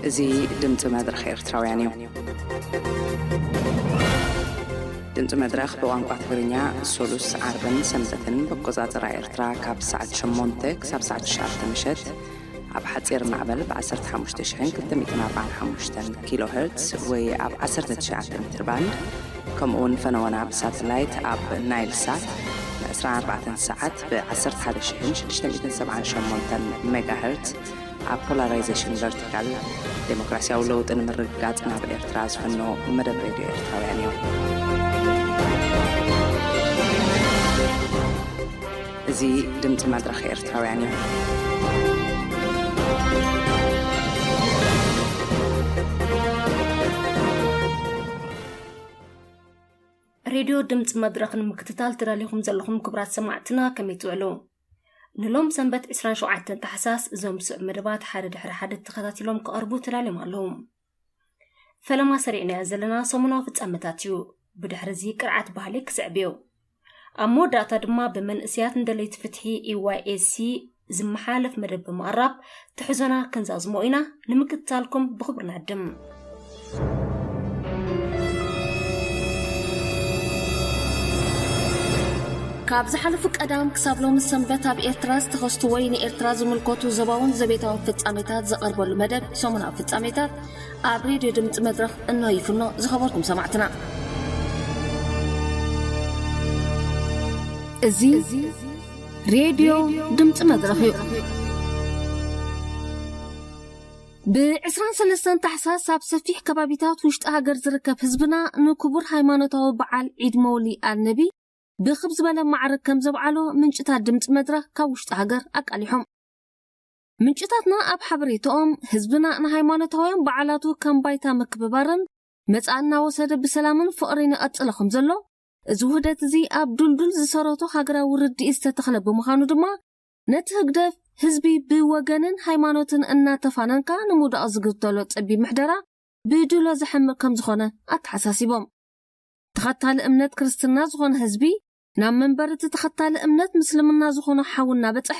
እዚ ድምፂ መድረኽ ኤርትራውያን እዩ። ድምፂ መድረኽ ብቋንቋ ትግርኛ ሶሉስ፣ ዓርብን ሰንበትን ብኣቆፃፅራ ኤርትራ ካብ ሰዓት ሸሞንተ ክሳብ ሰዓት ትሽዓተ ምሸት ኣብ ሓፂር ማዕበል ብ ዓሰርተ ሓሙሽተ ሽሕን ክልተ ሚእትን ኣርባዓን ሓሙሽተን ኪሎ ሄርትስ ወይ ኣብ ዓሰርተ ትሽዓተ ሜትር ባንድ፣ ከምኡ እውን ፈነወና ብሳተላይት ኣብ ናይል ሳት ን ዕስራን ኣርባዕተን ሰዓት ብ ዓሰርተ ሓደ ሽሕን ሽዱሽተ ሚእትን ሰብዓን ሸሞንተን ሜጋ ሄርትስ ኣብ ፖላራይዜሽን ቨርቲካል፣ ዴሞክራሲያዊ ለውጢ ንምርግጋጽ ናብ ኤርትራ ዝፍኖ መደብ ሬድዮ ኤርትራውያን እዩ። እዚ ድምጺ መድረኽ ኤርትራውያን እዩ። ሬድዮ ድምፂ መድረኽ ንምክትታል ተዳሊኹም ዘለኹም ክቡራት ሰማዕትና ከመይ ትውዕሉ? ንሎም ሰንበት ዕስራን ሸውዓተን ታሕሳስ እዞም ስዑብ መደባት ሓደ ድሕሪ ሓደ ተኸታቲሎም ክቐርቡ ተዳልዮም ኣለዉ። ፈለማ ሰሪዕናዮ ዘለና ሰሙናዊ ፍጻመታት እዩ። ብድሕሪ እዚ ቅርዓት ባህሊ ክስዕብ እዩ። ኣብ መወዳእታ ድማ ብመንእሰያት ንደለይቲ ፍትሒ E Y S C ዝመሓለፍ መደብ ብምቕራብ ትሕዞና ክንዛዝሞ ኢና። ንምክትታልኩም ብኽብሪ ንዕድም። ካብ ዝሓለፉ ቀዳም ክሳብ ሎሚ ሰንበት ኣብ ኤርትራ ዝተኸስቱ ወይ ንኤርትራ ዝምልከቱ ዞባውን ዘቤታውን ፍጻሜታት ዝቐርበሉ መደብ ሰሙናዊ ፍጻሜታት ኣብ ሬድዮ ድምፂ መድረኽ እንሆ ይፍኖ። ዝኸበርኩም ሰማዕትና፣ እዚ ሬድዮ ድምፂ መድረኽ እዩ። ብ ዕስራን ሰለስተን ታሕሳስ ኣብ ሰፊሕ ከባቢታት ውሽጢ ሃገር ዝርከብ ህዝብና ንክቡር ሃይማኖታዊ በዓል ዒድ መውሊ ኣልነቢ ብኽብ ዝበለ ማዕርግ ከም ዘብዓሎ ምንጭታት ድምፂ መድረኽ ካብ ውሽጢ ሃገር ኣቃሊሖም። ምንጭታትና ኣብ ሓበሬታኦም ህዝብና ንሃይማኖታውያን በዓላቱ ከም ባይታ ምክብባርን መጻኢ እናወሰደ ብሰላምን ፍቕርን ይቐጽሎ ከም ዘሎ፣ እዚ ውህደት እዚ ኣብ ዱልዱል ዝሰረቶ ሃገራዊ ርድኢት ዝተተኽለ ብምዃኑ ድማ ነቲ ህግደፍ ህዝቢ ብወገንን ሃይማኖትን እናተፋነንካ ንምውዳቕ ዝግተሎ ጸቢብ ምሕደራ ብድሎ ዘሕምቕ ከም ዝኾነ ኣተሓሳሲቦም። ተኸታሊ እምነት ክርስትና ዝኾነ ህዝቢ ናብ መንበሪ እቲ ተኸታሊ እምነት ምስልምና ዝኾነ ሓው እናበጽሐ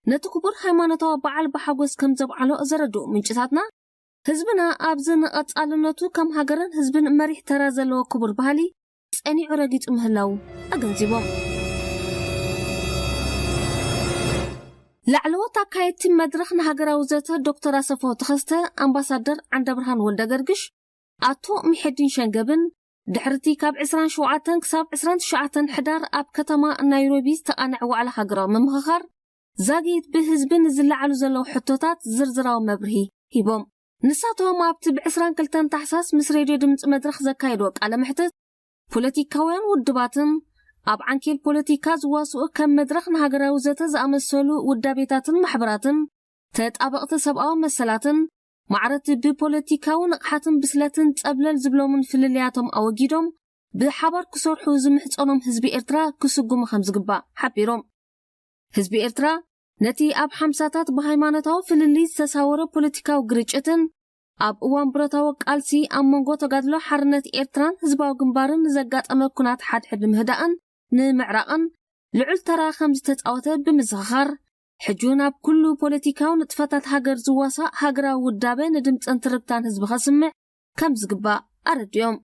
ነቲ ክቡር ሃይማኖታዊ በዓል ብሓጎስ ከም ዘብዓሎ ዘረድኡ ምንጭታትና፣ ህዝብና ኣብዚ ንቐጻልነቱ ከም ሃገርን ህዝብን መሪሕ ተራ ዘለዎ ክቡር ባህሊ ጸኒዑ ረጊጹ ምህላዉ ኣገንዚቦም። ላዕለዎት ኣካየድቲ መድረኽ ንሃገራዊ ዘተ ዶክተር ኣሰፋው ተኸስተ፣ ኣምባሳደር ዓንደብርሃን ወልደገርግሽ፣ ኣቶ ሚሐዲን ሸንገብን ድሕርቲ ካብ ዕስራን ሸውዓተን ክሳብ ዕስራን ትሽዓተን ሕዳር ኣብ ከተማ ናይሮቢ ዝተቓነዐ ዋዕላ ሃገራዊ ምምኽኻር ዛጊት ብህዝቢ ንዝለዓሉ ዘለዉ ሕቶታት ዝርዝራዊ መብርሂ ሂቦም። ንሳቶም ኣብቲ ብ ዕስራን ክልተን ታሕሳስ ምስ ሬድዮ ድምፂ መድረኽ ዘካየድዎ ቃለ መሕትት፣ ፖለቲካውያን ውድባትን ኣብ ዓንኬል ፖለቲካ ዝዋስኡ ከም መድረኽ ንሃገራዊ ዘተ ዝኣመሰሉ ውዳቤታትን ማሕበራትን፣ ተጣበቕቲ ሰብኣዊ መሰላትን፣ ማዕረቲ ብፖለቲካዊ ንቕሓትን ብስለትን ጸብለል ዝብሎምን ፍልልያቶም ኣወጊዶም ብሓባር ክሰርሑ ዝምሕጸኖም ህዝቢ ኤርትራ ክስጉሙ ከም ዝግባእ ሓቢሮም። ህዝቢ ኤርትራ ነቲ ኣብ ሓምሳታት ብሃይማኖታዊ ፍልልይ ዝተሳወረ ፖለቲካዊ ግርጭትን ኣብ እዋን ብረታዊ ቃልሲ ኣብ መንጎ ተጋድሎ ሓርነት ኤርትራን ህዝባዊ ግንባርን ንዘጋጠመ ኩናት ሓድሕድ ንምህዳእን ንምዕራቕን ልዑል ተራ ከም ዝተጻወተ ብምዝኽኻር፣ ሕጂ እውን ኣብ ኩሉ ፖለቲካዊ ንጥፈታት ሃገር ዝዋሳእ ሃገራዊ ውዳበ ንድምጽን ትርግታን ህዝቢ ከስምዕ ከም ዝግባእ ኣረዲኦም።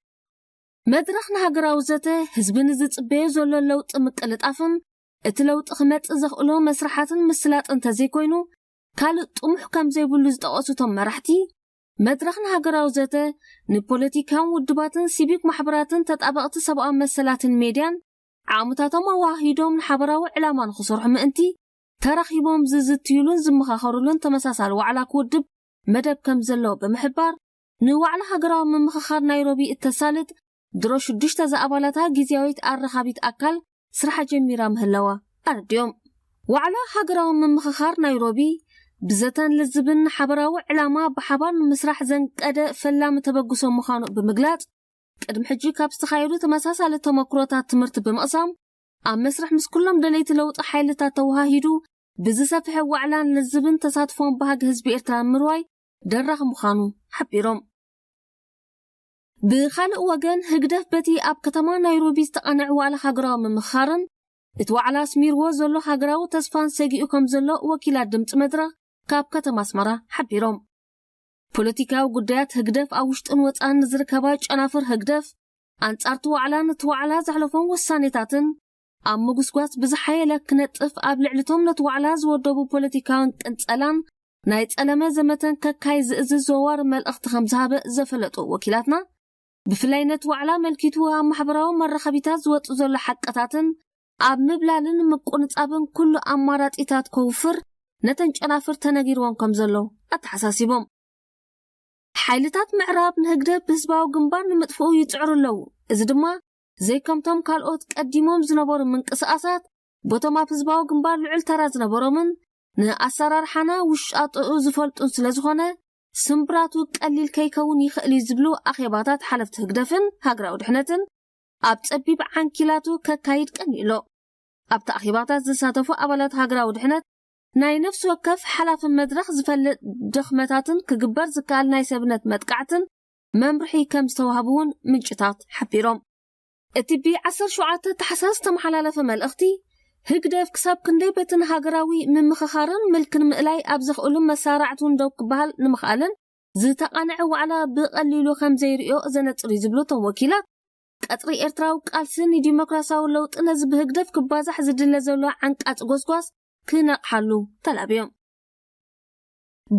መድረኽ ንሃገራዊ ዘተ ህዝቢ ንዝጽበዮ ዘሎ ለውጢ ምቅልጣፍን እቲ ለውጢ ክመጽእ ዘኽእሎ መስርሓትን ምስላጥ እንተዘይኮይኑ ካልእ ጥሙሕ ከም ዘይብሉ ዝጠቐሱ እቶም መራሕቲ፣ መድረኽ ንሃገራዊ ዘተ ንፖለቲካውን ውድባትን ሲቪክ ማሕበራትን ተጣበቕቲ ሰብኣዊ መሰላትን ሜድያን ዓቕምታቶም ኣወሃሂዶም ንሓበራዊ ዕላማ ንኽሰርሑ ምእንቲ ተራኺቦም ዝዝትዩሉን ዝመኻኸሩሉን ተመሳሳሊ ዋዕላ ክውድብ መደብ ከም ዘለዎ ብምሕባር፣ ንዋዕላ ሃገራዊ ምምኽኻር ናይሮቢ እተሳልጥ ድሮ ሽዱሽተ ዝኣባላታ ግዝያዊት ኣራኻቢት ኣካል ስርሓ ጀሚራ ምህላዋ ኣረዲኦም። ዋዕላ ሃገራዊ ምምኽኻር ናይሮቢ ብዘተን ልዝብን ንሓበራዊ ዕላማ ብሓባር ንምስራሕ ዘንቀደ ፈላሚ ተበግሶ ምዃኑ ብምግላጽ፣ ቅድሚ ሕጂ ካብ ዝተኻየዱ ተመሳሳሊ ተመክሮታት ትምህርቲ ብምቕሳም፣ ኣብ መስርሕ ምስ ኩሎም ደለይቲ ለውጢ ሓይልታት ተወሃሂዱ ብዝሰፍሐ ዋዕላን ልዝብን ተሳትፎን ባህጊ ህዝቢ ኤርትራ ንምርዋይ ደራኺ ምዃኑ ሓቢሮም። ብኻልእ ወገን፣ ህግደፍ በቲ ኣብ ከተማ ናይሮቢ ዝተቓነዐ ዋዕላ ሃገራዊ ምምኽኻርን እቲ ዋዕላ ኣስሚርዎ ዘሎ ሃገራዊ ተስፋን ሰጊኡ ከም ዘሎ ወኪላት ድምፂ መድረኽ ካብ ከተማ ኣስመራ ሓቢሮም። ፖለቲካዊ ጉዳያት ህግደፍ ኣብ ውሽጥን ወጻን ንዝርከባ ጨናፍር ህግደፍ ኣንጻርቲ ዋዕላን እቲ ዋዕላ ዘሕለፎም ውሳኔታትን ኣብ ምጉስጓስ ብዝሓየለ ክነጥፍ ኣብ ልዕሊቶም ነቲ ዋዕላ ዝወደቡ ፖለቲካውን ቅንጸላን ናይ ጸለመ ዘመተን ከካይ ዝእዝዝ ዘዋር መልእኽቲ ከም ዝሃበ ዘፈለጡ ወኪላትና፣ ብፍላይ ነቲ ዋዕላ መልኪቱ ኣብ ማሕበራዊ መራኸቢታት ዝወጽእ ዘሎ ሓቅታትን ኣብ ምብላልን ምቁንጻብን ኩሉ ኣማራጺታት ከውፍር ነተን ጨናፍር ተነጊርዎም ከም ዘሎ ኣተሓሳሲቦም። ሓይልታት ምዕራብ ንህግደፍ ብህዝባዊ ግንባር ንምጥፍኡ ይጽዕሩ ኣለዉ። እዚ ድማ ዘይከምቶም ካልኦት ቀዲሞም ዝነበሩ ምንቅስቓሳት ቦቶም ኣብ ህዝባዊ ግንባር ልዑል ተራ ዝነበሮምን ንኣሰራርሓና ውሻጥኡ ዝፈልጡን ስለ ዝኾነ ስምብራቱ ቀሊል ከይከውን ይኽእል እዩ ዝብሉ ኣኼባታት ሓለፍቲ ህግደፍን ሃገራዊ ድሕነትን ኣብ ጸቢብ ዓንኪላቱ ከካይድ ቀኒሎ። ኣብቲ ኣኼባታት ዝሳተፉ ኣባላት ሃገራዊ ድሕነት ናይ ነፍሲ ወከፍ ሓላፊ መድረኽ ዝፈልጥ ድኽመታትን ክግበር ዝከኣል ናይ ሰብነት መጥቃዕትን መምርሒ ከም ዝተዋህቡ እውን ምንጭታት ሓቢሮም። እቲ ብ ዓሰርተ ሸውዓተ ታሕሳስ ዝተመሓላለፈ መልእኽቲ ህግደፍ ክሳብ ክንደይ በትን ሃገራዊ ምምኽኻርን ምልክን ምእላይ ኣብ ዘኽእሉ መሳራዕቱን ደው ክበሃል ንምኽኣልን ዝተቓንዐ ዋዕላ ብቐሊሉ ከም ዘይርእዮ ዘነጽር እዩ ዝብሉ እቶም ወኪላት፣ ቀጽሪ ኤርትራዊ ቃልሲ ንዲሞክራሲያዊ ለውጢ ነዚ ብህግደፍ ክባዛሕ ዝድለ ዘሎ ዓንቃጺ ጎስጓስ ክነቕሓሉ ተላብዮም።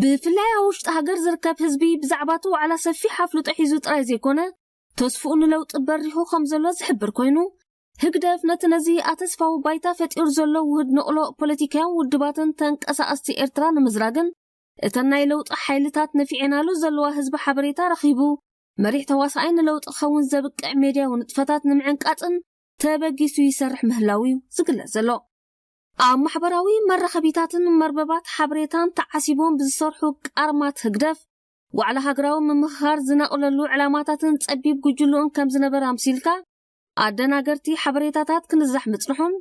ብፍላይ ኣብ ውሽጢ ሃገር ዝርከብ ህዝቢ ብዛዕባ እቲ ዋዕላ ሰፊሕ ኣፍልጦ ሒዙ ጥራይ ዘይኮነ ተስፍኡ ንለውጢ በሪኹ ከም ዘሎ ዝሕብር ኮይኑ፣ ህግደፍ ነቲ ነዚ ኣተስፋዊ ባይታ ፈጢሩ ዘሎ ውህድ ንቕሎ ፖለቲካውን ውድባትን ተንቀሳቐስቲ ኤርትራ ንምዝራግን እተን ናይ ለውጢ ሓይልታት ነፊዔናሉ ዘለዋ ህዝቢ ሓበሬታ ረኺቡ መሪሕ ተዋሳኣይ ንለውጢ ክኸውን ዘብቅዕ ሜድያዊ ንጥፈታት ንምዕንቃጽን ተበጊሱ ይሰርሕ ምህላው እዩ ዝግለጽ ዘሎ። ኣብ ማሕበራዊ መራኸቢታትን መርበባት ሓበሬታን ተዓሲቦም ብዝሰርሑ ቃርማት ህግደፍ ዋዕላ ሃገራዊ ምምኽኻር ዝነቕለሉ ዕላማታትን ጸቢብ ጉጅልኡን ከም ዝነበረ ኣምሲልካ ኣደናገርቲ ሓበሬታታት ክንዛሕ ምጽንሑን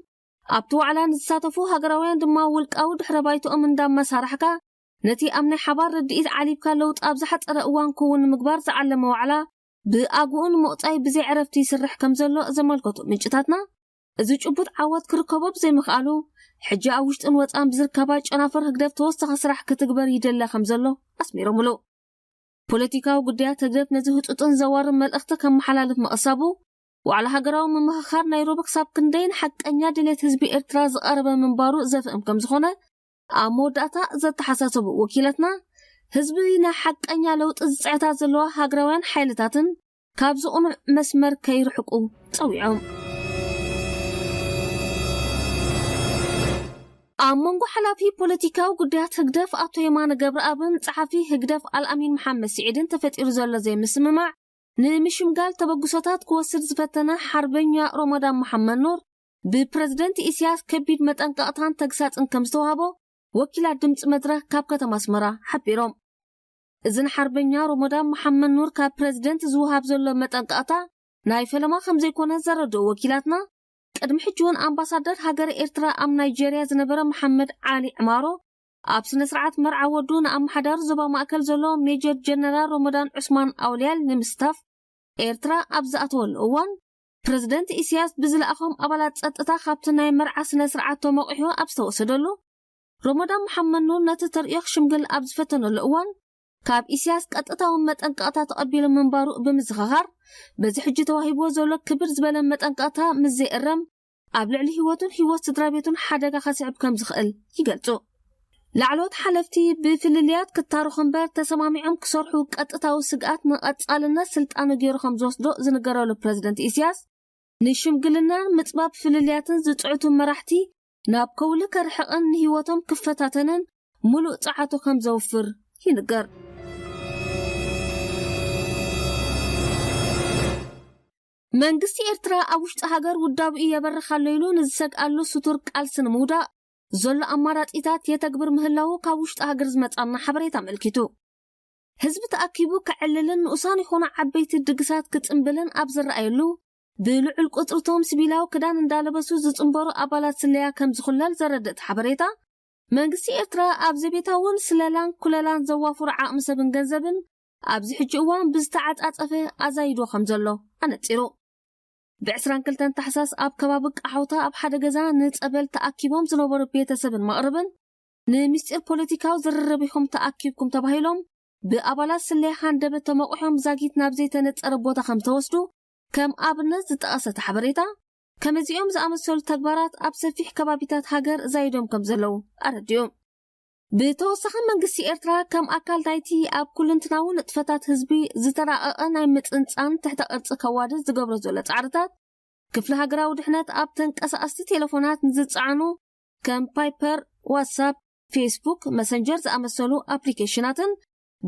ኣብቲ ዋዕላ ንዝሳተፉ ሃገራውያን ድማ ውልቃዊ ድሕረ ባይትኦም እንዳመሳራሕካ ነቲ ኣብ ናይ ሓባር ርድኢት ዓሊብካ ለውጢ ኣብ ዝሓጸረ እዋን ክውን ንምግባር ዝዓለመ ዋዕላ ብኣግኡ ንምቕጻይ ብዘይ ዕረፍቲ ይስርሕ ከም ዘሎ ዘመልከቱ ምንጭታትና፣ እዚ ጭቡጥ ዓወት ክርከቦ ብዘይምኽኣሉ ሕጂ ኣብ ውሽጥን ወጻን ብዝርከባ ጨናፍር ህግደፍ ተወሳኺ ስራሕ ክትግበር ይደለ ከም ዘሎ ኣስሚሮምሉ። ፖለቲካዊ ጉዳያት ህግደፍ ነዚ ህጹጽን ዘዋርን መልእኽቲ ከመሓላልፍ ምቕሳቡ ዋዕላ ሃገራዊ ምምኽኻር ናይሮቢ ክሳብ ክንደይ ንሓቀኛ ድሌት ህዝቢ ኤርትራ ዝቐረበ ምንባሩ ዘፍእም ከም ዝኾነ ኣብ መወዳእታ ዘተሓሳሰቡ ወኪላትና፣ ህዝቢ ናይ ሓቀኛ ለውጢ ዝጽዕታ ዘለዋ ሃገራውያን ሓይልታትን ካብ ዝቕኑዕ መስመር ከይርሕቁ ጸዊዖም። ኣብ መንጎ ሓላፊ ፖለቲካዊ ጉዳያት ህግደፍ ኣቶ የማነ ገብረኣብን ጸሓፊ ህግደፍ ኣልኣሚን መሓመድ ስዒድን ተፈጢሩ ዘሎ ዘይምስምማዕ ንምሽምጋል ተበግሶታት ክወስድ ዝፈተነ ሓርበኛ ሮሞዳን መሓመድ ኑር ብፕረዚደንት ኢሳያስ ከቢድ መጠንቀቕታን ተግሳጽን ከም ዝተዋህቦ ወኪላት ድምፂ መድረኽ ካብ ከተማ ኣስመራ ሓቢሮም። እዚ ንሓርበኛ ሮሞዳን መሓመድ ኑር ካብ ፕረዚደንት ዝወሃብ ዘሎ መጠንቀቕታ ናይ ፈለማ ከም ዘይኮነ ዘረድኡ ወኪላትና፣ ቅድሚ ሕጂ እውን ኣምባሳደር ሃገረ ኤርትራ ኣብ ናይጄርያ ዝነበረ መሓመድ ዓሊ ዕማሮ ኣብ ስነ ስርዓት መርዓ ወዱ ንኣመሓዳሪ ዞባ ማእከል ዘሎ ሜጀር ጀነራል ሮሞዳን ዑስማን ኣውልያል ንምስታፍ ኤርትራ ኣብ ዝኣተወሉ እዋን፣ ፕረዚደንት ኢሳያስ ብዝለኣኾም ኣባላት ጸጥታ ካብቲ ናይ መርዓ ስነ ስርዓት ተመቒሑ ኣብ ዝተወሰደሉ፣ ሮሞዳን መሓመድ ኑር ነቲ ተርእዮ ክሽምግል ኣብ ዝፈተነሉ እዋን፣ ካብ ኢሳያስ ቀጥታዊ መጠንቀቕታ ተቐቢሉ ምንባሩ ብምዝኽኻር፣ በዚ ሕጂ ተዋሂብዎ ዘሎ ክብር ዝበለ መጠንቀቕታ ምስ ዘይእረም፣ ኣብ ልዕሊ ህይወቱን ህይወት ስድራ ቤቱን ሓደጋ ከስዕብ ከም ዝኽእል ይገልጹ። ላዕለዎት ሓለፍቲ ብፍልልያት ክታረኹ እምበር ተሰማሚዖም ክሰርሑ ቀጥታዊ ስግኣት ንቐጻልነት ስልጣኑ ገይሩ ከም ዝወስዶ ዝንገረሉ ፕረዚደንት ኢሳያስ፣ ንሽምግልናን ምጽባብ ፍልልያትን ዝጽዕቱ መራሕቲ ናብ ከውሊ ከርሕቕን ንህይወቶም ክፈታተንን ምሉእ ጸዓቱ ከም ዘውፍር ይንገር። መንግስቲ ኤርትራ ኣብ ውሽጢ ሃገር ውዳብኡ የበርኽ ኣሎ ኢሉ ንዝሰግኣሉ ስቱር ቃልሲ ንምውዳእ ዘሎ ኣማራጺታት የተግብር ምህላዉ ካብ ውሽጢ ሃገር ዝመጻና ሓበሬታ ኣመልኪቱ። ህዝቢ ተኣኪቡ ከዕልልን ንኡሳን ይኹኑ ዓበይቲ ድግሳት ክጽንብልን ኣብ ዝረኣየሉ፣ ብልዑል ቁጽርቶም ሲቪላዊ ክዳን እንዳለበሱ ዝጽንበሩ ኣባላት ስለያ ከም ዝኹለል ዘረድእ እቲ ሓበሬታ፣ መንግስቲ ኤርትራ ኣብ ዘቤታውን ስለላን ኩለላን ዘዋፍሩ ዓቕሚ ሰብን ገንዘብን ኣብዚ ሕጂ እዋን ብዝተዓጻጸፈ ኣዛይዶ ከም ዘሎ ኣነጺሩ። ብ ዕስራን ክልተን ታሕሳስ ኣብ ከባቢ ቃሖታ ኣብ ሓደ ገዛ ንጸበል ተኣኪቦም ዝነበሩ ቤተሰብን መቕርብን፣ ንምስጢር ፖለቲካዊ ዝርርብ ኢኹም ተኣኪብኩም ተባሂሎም ብኣባላት ስለያ ሃንደበት ተመቑሖም ዛጊት ናብ ዘይተነጸረ ቦታ ከም ዝተወስዱ ከም ኣብነት ዝጠቐሰ እቲ ሓበሬታ፣ ከመዚኦም ዝኣመሰሉ ተግባራት ኣብ ሰፊሕ ከባቢታት ሃገር ዛይዶም ከም ዘለዉ ኣረዲኡ። ብተወሳኺ መንግስቲ ኤርትራ ከም ኣካል ናይቲ ኣብ ኩልንትናዊ ንጥፈታት ህዝቢ ዝተራቐቐ ናይ ምጽንጻን ትሕተ ቅርጺ ከዋድድ ዝገብሮ ዘሎ ጻዕርታት ክፍሊ ሃገራዊ ድሕነት ኣብ ተንቀሳቐስቲ ቴሌፎናት ንዝጸዓኑ ከም ፓይፐር፣ ዋትሳፕ፣ ፌስቡክ፣ መሰንጀር ዝኣመሰሉ ኣፕሊኬሽናትን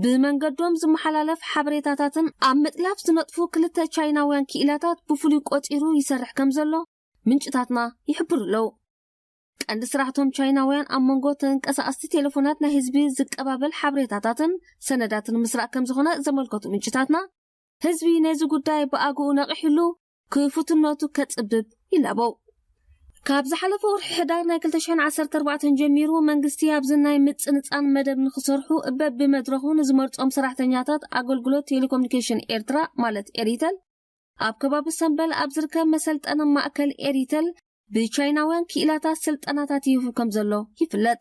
ብመንገዶም ዝመሓላለፍ ሓበሬታታትን ኣብ ምጥላፍ ዝነጥፉ ክልተ ቻይናውያን ክኢላታት ብፍሉይ ቆጺሩ ይሰርሕ ከም ዘሎ ምንጭታትና ይሕብሩ ኣለዉ። ቀንዲ ስራሕቶም ቻይናውያን ኣብ መንጎ ተንቀሳቐስቲ ቴሌፎናት ናይ ህዝቢ ዝቀባበል ሓበሬታታትን ሰነዳትን ምስራቕ ከም ዝኾነ ዘመልከቱ ምንጭታትና፣ ህዝቢ ነዚ ጉዳይ ብኣግኡ ነቒሕሉ ክፉትነቱ ከጽብብ ይላበው። ካብ ዝሓለፈ ወርሒ ሕዳር ናይ ክልተ ሽሕን ዓሰርተ ኣርባዕተን ጀሚሩ መንግስቲ ኣብዚ ናይ ምጽንጻን መደብ ንክሰርሑ በብመድረኹ ንዝመርጾም ሰራሕተኛታት ኣገልግሎት ቴሌኮሙኒኬሽን ኤርትራ ማለት ኤሪተል ኣብ ከባቢ ሰምበል ኣብ ዝርከብ መሰልጠኒ ማእከል ኤሪተል ብቻይናውያን ክኢላታት ስልጠናታት ይህቡ ከም ዘሎ ይፍለጥ።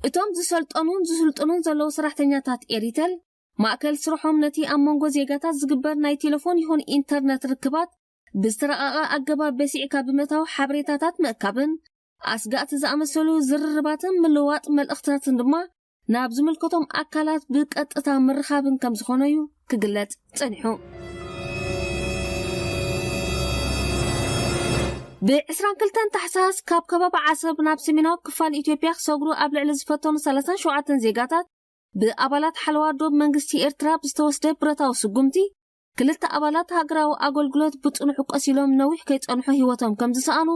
እቶም ዝሰልጠኑን ዝስልጥኑን ዘለዉ ሰራሕተኛታት ኤሪተል ማእከል ስርሖም ነቲ ኣብ መንጎ ዜጋታት ዝግበር ናይ ቴሌፎን ይኹን ኢንተርነት ርክባት ብዝተረቓቐ ኣገባብ በሲዕካ ብምእታው ሓበሬታታት ምእካብን ኣስጋእቲ ዝኣመሰሉ ዝርርባትን ምልዋጥ መልእኽትታትን ድማ ናብ ዝምልከቶም ኣካላት ብቀጥታ ምርኻብን ከም ዝኾነ እዩ ክግለጽ ጸኒሑ። ብ22 ታሕሳስ ካብ ከባቢ ዓሰብ ናብ ሰሜናዊ ክፋል ኢትዮጵያ ክሰግሩ ኣብ ልዕሊ ዝፈተኑ ሰላሳን ሸውዓተን ዜጋታት ብኣባላት ሓለዋ ዶብ መንግስቲ ኤርትራ ብዝተወስደ ብረታዊ ስጉምቲ ክልተ ኣባላት ሃገራዊ ኣገልግሎት ብጽኑሑ ቆሲሎም ነዊሕ ከይጸንሑ ህይወቶም ከም ዝሰኣኑ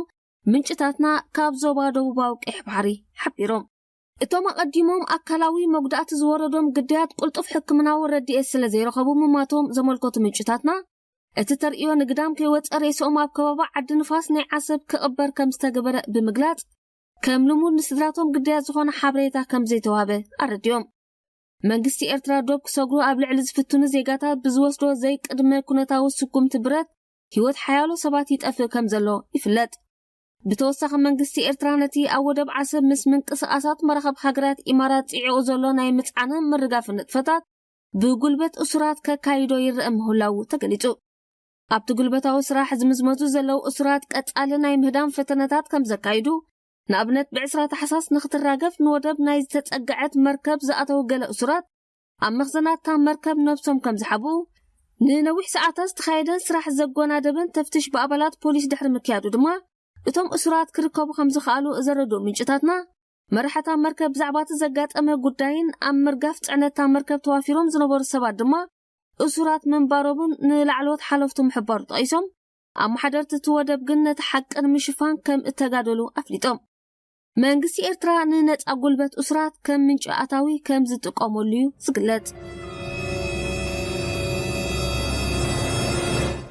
ምንጭታትና ካብ ዞባ ደቡባዊ ቀይሕ ባሕሪ ሓቢሮም። እቶም ኣቐዲሞም ኣካላዊ መጉዳእቲ ዝወረዶም ግዳያት ቅልጡፍ ሕክምናዊ ረድኤት ስለ ዘይረኸቡ ምማቶም ዘመልከቱ ምንጭታትና፣ እቲ ተርእዮ ንግዳም ከይወጸ ሬስኦም ኣብ ከባቢ ዓዲ ንፋስ ናይ ዓሰብ ክቕበር ከም ዝተገበረ ብምግላጽ፣ ከም ልሙድ ንስድራቶም ግዳያት ዝኾነ ሓበሬታ ከም ዘይተዋህበ ኣረዲኦም። መንግስቲ ኤርትራ ዶብ ክሰግሩ ኣብ ልዕሊ ዝፍትኑ ዜጋታት ብዝወስዶ ዘይቅድመ ኩነታዊ ስጉምቲ ብረት ህይወት ሓያሎ ሰባት ይጠፍእ ከም ዘሎ ይፍለጥ። ብተወሳኺ መንግስቲ ኤርትራ ነቲ ኣብ ወደብ ዓሰብ ምስ ምንቅስቓሳት መራኸብ ሃገራት ኢማራት ጽዒቑ ዘሎ ናይ ምጽዓንን ምርጋፍን ንጥፈታት ብጉልበት እሱራት ከካይዶ ይረአ ምህላዉ ተገሊጹ። ኣብቲ ጉልበታዊ ስራሕ ዝምዝመዙ ዘለዉ እሱራት ቀጻሊ ናይ ምህዳም ፈተነታት ከም ዘካይዱ፣ ንኣብነት ብ20 ታሕሳስ ንክትራገፍ ንወደብ ናይ ዝተጸግዐት መርከብ ዝኣተዉ ገለ እሱራት ኣብ መኽዘናት እታ መርከብ ነብሶም ከም ዝሓብኡ፣ ንነዊሕ ሰዓታት ዝተኻየደን ስራሕ ዘጎናደበን ተፍትሽ ብኣባላት ፖሊስ ድሕሪ ምክያዱ ድማ እቶም እሱራት ክርከቡ ከም ዝኸኣሉ ዘረድኡ ምንጭታትና፣ መራሕታ መርከብ ብዛዕባ እቲ ዘጋጠመ ጉዳይን ኣብ ምርጋፍ ጽዕነታ መርከብ ተዋፊሮም ዝነበሩ ሰባት ድማ እሱራት ምንባሮምን ንላዕለዎት ሓለፍቱ ምሕባሩ ጠቒሶም፣ ኣመሓደርቲ እቲ ወደብ ግን ነቲ ሓቂ ንምሽፋን ከም እተጋደሉ ኣፍሊጦም። መንግስቲ ኤርትራ ንነጻ ጉልበት እሱራት ከም ምንጪ ኣታዊ ከም ዝጥቀመሉ እዩ ዝግለጽ።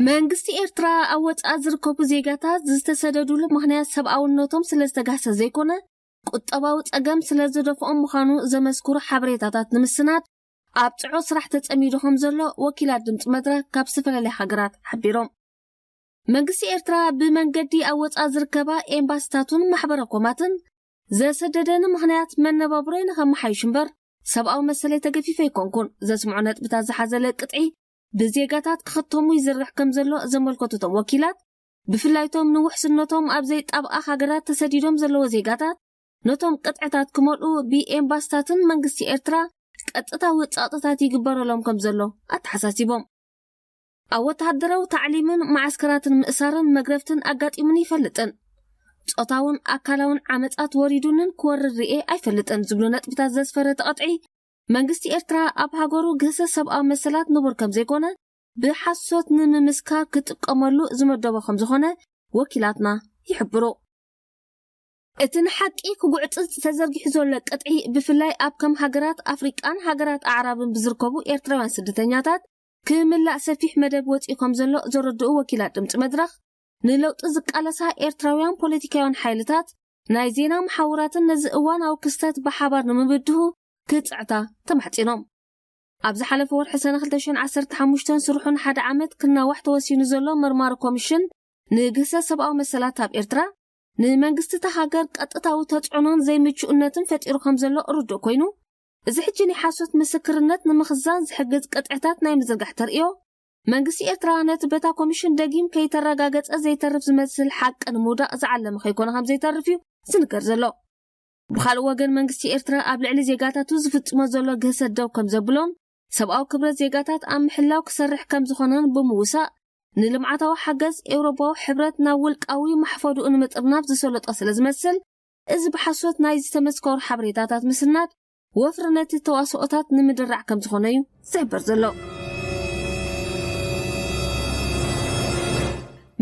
መንግስቲ ኤርትራ ኣብ ወጻኢ ዝርከቡ ዜጋታት ዝተሰደዱሉ ምኽንያት ሰብኣውነቶም ስለ ዝተጋህሰ ዘይኮነ፣ ቁጠባዊ ጸገም ስለ ዝደፍኦም ምዃኑ ዘመስክሩ ሓበሬታታት ንምስናድ ኣብ ጽዑቕ ስራሕ ተጸሚዱ ከም ዘሎ ወኪላት ድምጺ መድረኽ ካብ ዝተፈላለያ ሃገራት ሓቢሮም። መንግስቲ ኤርትራ ብመንገዲ ኣብ ወጻኢ ዝርከባ ኤምባሲታቱን ማሕበረ ኮማትን ዘሰደደኒ ምኽንያት መነባብሮይ ንኸመሓይሽ እምበር ሰብኣዊ መሰለይ ተገፊፈ ኣይኮንኩን ዘስምዑ ነጥብታት ዝሓዘለ ቅጥዒ ብዜጋታት ክኽተሙ ይዝርሕ ከም ዘሎ ዘመልከቱ እቶም ወኪላት፣ ብፍላይቶም ንውሕስነቶም ኣብ ዘይጣብኣ ሃገራት ተሰዲዶም ዘለዎ ዜጋታት ነቶም ቅጥዕታት ክመልኡ ብኤምባስታትን መንግስቲ ኤርትራ ቀጥታዊ ጸቕጥታት ይግበረሎም ከም ዘሎ ኣተሓሳሲቦም። ኣብ ወተሃደራዊ ታዕሊምን መዓስከራትን ምእሳርን መግረፍትን ኣጋጢሙን ይፈልጥን፣ ጾታውን ኣካላውን ዓመጻት ወሪዱንን ክወርድ ርኤ ኣይፈልጥን ዝብሉ ነጥብታት ዘስፈረ እቲ ቅጥዒ፣ መንግስቲ ኤርትራ ኣብ ሃገሩ ግህሰት ሰብኣዊ መሰላት ንቡር ከም ዘይኮነ ብሓሶት ንምምስካር ክጥቀመሉ ዝመደቦ ከም ዝኾነ ወኪላትና ይሕብሩ። እቲ ንሓቂ ክጉዕጽጽ ተዘርጊሑ ዘሎ ቅጥዒ ብፍላይ ኣብ ከም ሃገራት ኣፍሪቃን ሃገራት ኣዕራብን ብዝርከቡ ኤርትራውያን ስደተኛታት ክምላእ ሰፊሕ መደብ ወጺኡ ከም ዘሎ ዘረድኡ ወኪላት ድምጺ መድረኽ፣ ንለውጢ ዝቃለሳ ኤርትራውያን ፖለቲካውያን ሓይልታት፣ ናይ ዜና መሓውራትን ነዚ እዋናዊ ክስተት ብሓባር ንምብድሁ ክጽዕታ ተማሕጺኖም። ኣብ ዝሓለፈ ወርሒ ሰነ ክልተ ሽሕን ዓሰርተ ሓሙሽተን ስርሑ ንሓደ ዓመት ክናዋሕ ተወሲኑ ዘሎ መርማሪ ኮሚሽን ንግህሰት ሰብኣዊ መሰላት ኣብ ኤርትራ፣ ንመንግስቲ እታ ሃገር ቀጥታዊ ተጽዕኖን ዘይምቹእነትን ፈጢሩ ከም ዘሎ ርዱእ ኮይኑ፣ እዚ ሕጂ ናይ ሓሶት ምስክርነት ንምኽዛን ዝሕግዝ ቅጥዕታት ናይ ምዝርጋሕ ተርእዮ፣ መንግስቲ ኤርትራ ነቲ በታ ኮሚሽን ደጊም ከይተረጋገጸ ዘይተርፍ ዝመስል ሓቂ ንምውዳቕ ዝዓለመ ከይኮነ ከም ዘይተርፍ እዩ ዝንገር ዘሎ። ብኻልእ ወገን መንግስቲ ኤርትራ ኣብ ልዕሊ ዜጋታቱ ዝፍጽሞ ዘሎ ግህሰት ደው ከም ዘብሎን ሰብኣዊ ክብረት ዜጋታት ኣብ ምሕላው ክሰርሕ ከም ዝኾነን ብምውሳእ፣ ንልምዓታዊ ሓገዝ ኤውሮፓዊ ሕብረት ናብ ውልቃዊ ማሕፈዱኡ ንምጥርናፍ ዝሰለጦ ስለ ዝመስል፣ እዚ ብሓሶት ናይ ዝተመስከሩ ሓበሬታታት ምስናድ ወፍሪ ነቲ ተዋስኦታት ንምድራዕ ከም ዝኾነ እዩ ዝሕበር ዘሎ።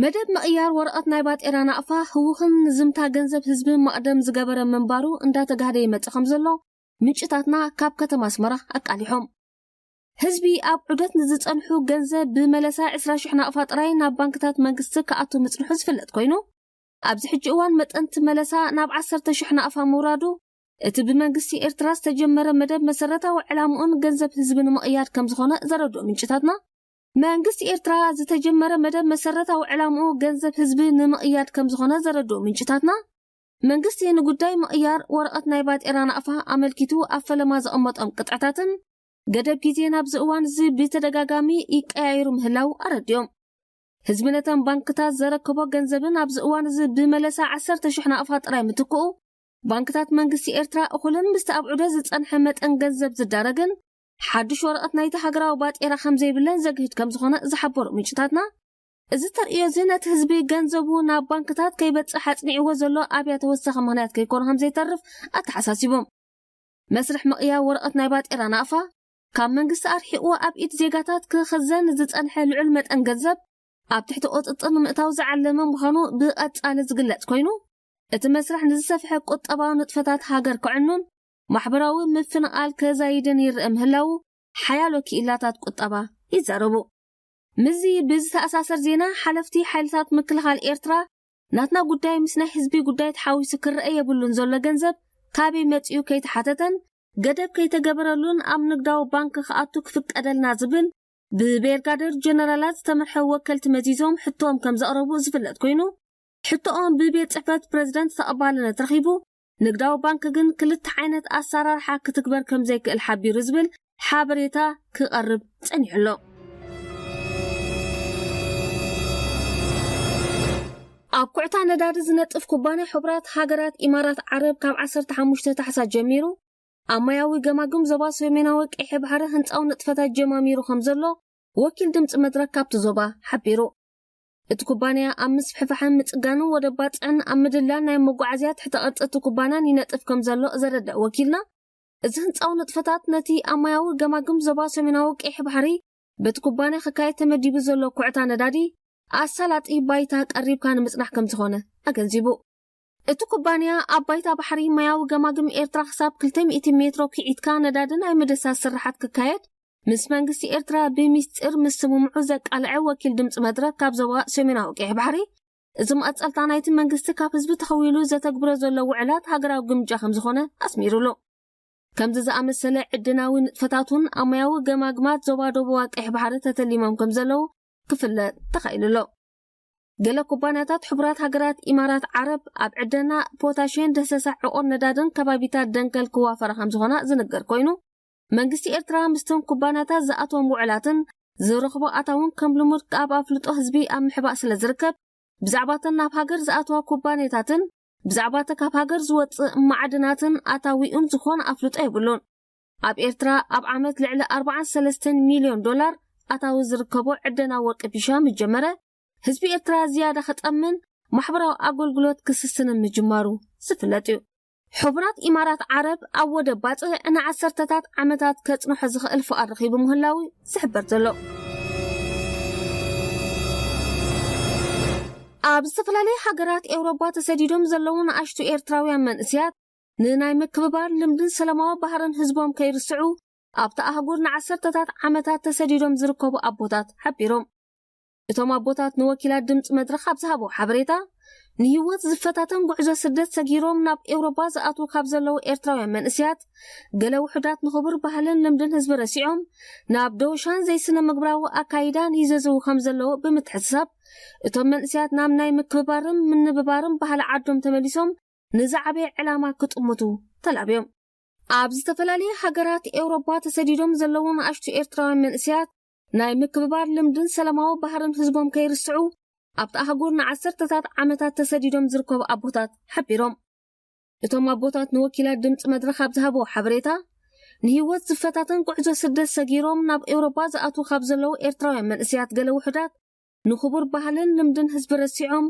መደብ ምቕያር ወረቐት ናይ ባጤራ ናቕፋ ህውኽን ንዝምታ ገንዘብ ህዝቢ መቕደም ዝገበረ ምንባሩ እንዳተጋህደ ይመጽእ ከም ዘሎ ምንጭታትና ካብ ከተማ ኣስመራ ኣቃሊሖም። ህዝቢ ኣብ ዑደት ንዝጸንሑ ገንዘብ ብመለሳ ዕስራ ሽሕ ናቕፋ ጥራይ ናብ ባንክታት መንግስቲ ክኣቱ ምጽንሑ ዝፍለጥ ኮይኑ፣ ኣብዚ ሕጂ እዋን መጠን እቲ መለሳ ናብ ዓሰርተ ሽሕ ናቕፋ ምውራዱ፣ እቲ ብመንግስቲ ኤርትራ ዝተጀመረ መደብ መሰረታዊ ዕላምኡን ገንዘብ ህዝቢ ንምቕያድ ከም ዝኾነ ዘረድኡ ምንጭታትና፣ መንግስቲ ኤርትራ ዝተጀመረ መደብ መሰረታዊ ዕላምኡ ገንዘብ ህዝቢ ንምቕያድ ከም ዝኾነ ዘረድኡ ምንጭታትና፣ መንግስቲ ንጉዳይ ምቕያር ወረቐት ናይ ባጤራ ናቕፋ ኣመልኪቱ ኣብ ፈለማ ዘቐመጦም ቅጥዕታትን ገደብ ግዜን ኣብዚ እዋን እዚ ብተደጋጋሚ ይቀያየሩ ምህላው ኣረዲኦም። ህዝቢ ነተን ባንክታት ዘረከቦ ገንዘብን ኣብዚ እዋን እዚ ብመለሳ ዓሰርተ ሽሕ ናቕፋ ጥራይ ምትክኡ፣ ባንክታት መንግስቲ ኤርትራ እኹልን ምስቲ ኣብ ዑደት ዝጸንሐ መጠን ገንዘብ ዝዳረግን ሓድሽ ወረቐት ናይቲ ሃገራዊ ባጤራ ከም ዘይብለን ዘግህድ ከም ዝኾነ ዝሓበሩ ምንጭታትና፣ እዚ ተርእዮ እዚ ነቲ ህዝቢ ገንዘቡ ናብ ባንክታት ከይበጽሕ ኣጽኒዕዎ ዘሎ ኣብያ ተወሳኺ ምኽንያት ከይኮነ ከም ዘይተርፍ ኣተሓሳሲቦም። መስርሕ ምቕያር ወረቐት ናይ ባጤራ ናቕፋ ካብ መንግስቲ ኣርሒቑ ኣብ ኢድ ዜጋታት ክኽዘን ዝጸንሐ ልዑል መጠን ገንዘብ ኣብ ትሕቲ ቁጽጽር ንምእታው ዝዓለመ ምዃኑ ብቐጻሊ ዝግለጽ ኮይኑ፣ እቲ መስርሕ ንዝሰፍሐ ቁጠባዊ ንጥፈታት ሃገር ከዕኑን ማሕበራዊ ምፍንቓል ከዛይድን ይረአ ምህላው ሓያሎ ክኢላታት ቁጠባ ይዛረቡ። ምስዚ ብዝተኣሳሰር ዜና፣ ሓለፍቲ ሓይልታት ምክልኻል ኤርትራ ናትና ጉዳይ ምስ ናይ ህዝቢ ጉዳይ ተሓዊሱ ክረአ የብሉን ዘሎ ገንዘብ ካበይ መጺኡ ከይተሓተተን ገደብ ከይተገበረሉን ኣብ ንግዳዊ ባንክ ክኣቱ ክፍቀደልና ዝብል ብቤርጋደር ጀነራላት ዝተመርሐ ወከልቲ መዚዞም ሕቶኦም ከም ዘቕረቡ ዝፍለጥ ኮይኑ፣ ሕቶኦም ብቤት ጽሕፈት ፕሬዝደንት ተቐባልነት ረኺቡ፣ ንግዳዊ ባንክ ግን ክልተ ዓይነት ኣሰራርሓ ክትግበር ከም ዘይክእል ሓቢሩ ዝብል ሓበሬታ ክቐርብ ጸኒሑ ኣሎ። ኣብ ኩዕታ ነዳዲ ዝነጥፍ ኩባንያ ሕቡራት ሃገራት ኢማራት ዓረብ ካብ ዓሰርተ ሓሙሽተ ታሕሳስ ጀሚሩ ኣብ ማያዊ ገማግም ዞባ ሰሜናዊ ቀይሕ ባሕሪ ህንጻዊ ንጥፈታት ጀማሚሩ ከም ዘሎ ወኪል ድምጺ መድረክ ካብቲ ዞባ ሓቢሩ። እቲ ኩባንያ ኣብ ምስፍሕፋሕን ምጽጋንን ወደብ ባጽዕን ኣብ ምድላን ናይ መጓዓዝያ ትሕተ ቅርጺ እቲ ኩባንያን ይነጥፍ ከም ዘሎ ዘረደእ ወኪልና፣ እዚ ህንጻዊ ንጥፈታት ነቲ ኣብ ማያዊ ገማግም ዞባ ሰሜናዊ ቀይሕ ባሕሪ በቲ ኩባንያ ክካየድ ተመዲቡ ዘሎ ኩዕታ ነዳዲ ኣሳላጢ ባይታ ቀሪብካ ንምጽናሕ ከም ዝኾነ ኣገንዚቡ። እቲ ኩባንያ ኣብ ባይታ ባሕሪ ማያዊ ገማግም ኤርትራ ክሳብ ክልተ ሚእቲ ሜትሮ ኪዒትካ ነዳዲ ናይ ምድሳስ ስራሓት ክካየድ ምስ መንግስቲ ኤርትራ ብሚስጢር ምስምምዑ ዘቃልዐ ወኪል ድምጺ መድረክ ካብ ዞባ ሰሜናዊ ቀይሕ ባሕሪ፣ እዚ መቐጸልታ ናይቲ መንግስቲ ካብ ህዝቢ ተኸዊሉ ዘተግብሮ ዘሎ ውዕላት ሃገራዊ ግምጃ ከም ዝኾነ ኣስሚሩሉ። ከምዚ ዝኣመሰለ ዕድናዊ ንጥፈታት እውን ኣብ ማያዊ ገማግማት ዞባ ደቡባ ቀይሕ ባሕሪ ተተሊሞም ከም ዘለዉ ክፍለጥ ተኻኢሉ ኣሎ። ገለ ኩባንያታት ሕቡራት ሃገራት ኢማራት ዓረብ ኣብ ዕደና ፖታሽን ደሰሳ ዕቑር ነዳድን ከባቢታት ደንከል ክዋፈራ ከም ዝኾና ዝንገር ኮይኑ፣ መንግስቲ ኤርትራ ምስቶም ኩባንያታት ዝኣትዎም ውዕላትን ዝረኽቦ ኣታውን ከም ልሙድ ካብ ኣፍልጦ ህዝቢ ኣብ ምሕባእ ስለ ዝርከብ፣ ብዛዕባተን ናብ ሃገር ዝኣትዋ ኩባንያታትን ብዛዕባተ ካብ ሃገር ዝወጽእ ማዕድናትን ኣታዊኡን ዝኾነ ኣፍልጦ የብሉን። ኣብ ኤርትራ ኣብ ዓመት ልዕሊ ኣርባዓን ሰለስተን ሚልዮን ዶላር ኣታዊ ዝርከቦ ዕደና ወርቂ ፒሻ ምስ ጀመረ፣ ህዝቢ ኤርትራ ዝያዳ ክጠምን ማሕበራዊ ኣገልግሎት ክስስንን ምጅማሩ ዝፍለጥ እዩ። ሕቡራት ኢማራት ዓረብ ኣብ ወደብ ባጽዕ ንዓሰርተታት ዓመታት ከጽንሖ ዝኽእል ፍቓድ ረኺቡ ምህላዉ ዝሕበር ዘሎ። ኣብ ዝተፈላለዩ ሃገራት ኤውሮጳ ተሰዲዶም ዘለዉ ንኣሽቱ ኤርትራውያን መንእሰያት ንናይ ምክብባር ልምድን ሰላማዊ ባህርን ህዝቦም ከይርስዑ ኣብታ ኣህጉር ንዓሰርተታት ዓመታት ተሰዲዶም ዝርከቡ ኣቦታት ሓቢሮም። እቶም ኣቦታት ንወኪላት ድምፂ መድረኽ ኣብ ዝሃብዎ ሓበሬታ፣ ንህይወት ዝፈታተን ጉዕዞ ስደት ሰጊሮም ናብ ኤውሮጳ ዝኣትዉ ካብ ዘለዉ ኤርትራውያን መንእሰያት፣ ገለ ውሑዳት ንኽቡር ባህልን ልምድን ህዝቢ ረሲዖም፣ ናብ ደወሻን ዘይስነ ምግባራዊ ኣካይዳን ይዘዝዉ ከም ዘለዉ ብምትሕስሳብ፣ እቶም መንእሰያት ናብ ናይ ምክብባርን ምንብባርን ባህሊ ዓዶም ተመሊሶም ንዝዓበየ ዕላማ ክጥምቱ ተላብዮም። ኣብ ዝተፈላለየ ሃገራት ኤውሮጳ ተሰዲዶም ዘለዉ ንኣሽቱ ኤርትራውያን መንእሰያት ናይ ምክብባር ልምድን ሰላማዊ ባህርን ህዝቦም ከይርስዑ ኣብቲ ኣህጉር ንዓሰርተታት ዓመታት ተሰዲዶም ዝርከቡ ኣቦታት ሓቢሮም። እቶም ኣቦታት ንወኪላት ድምፂ መድረኽ ኣብ ዝሃብዎ ሓበሬታ፣ ንህይወት ዝፈታተን ጉዕዞ ስደት ሰጊሮም ናብ ኤውሮጳ ዝኣትዉ ካብ ዘለዉ ኤርትራውያን መንእሰያት ገለ ውሑዳት ንኽቡር ባህልን ልምድን ህዝቢ ረሲዖም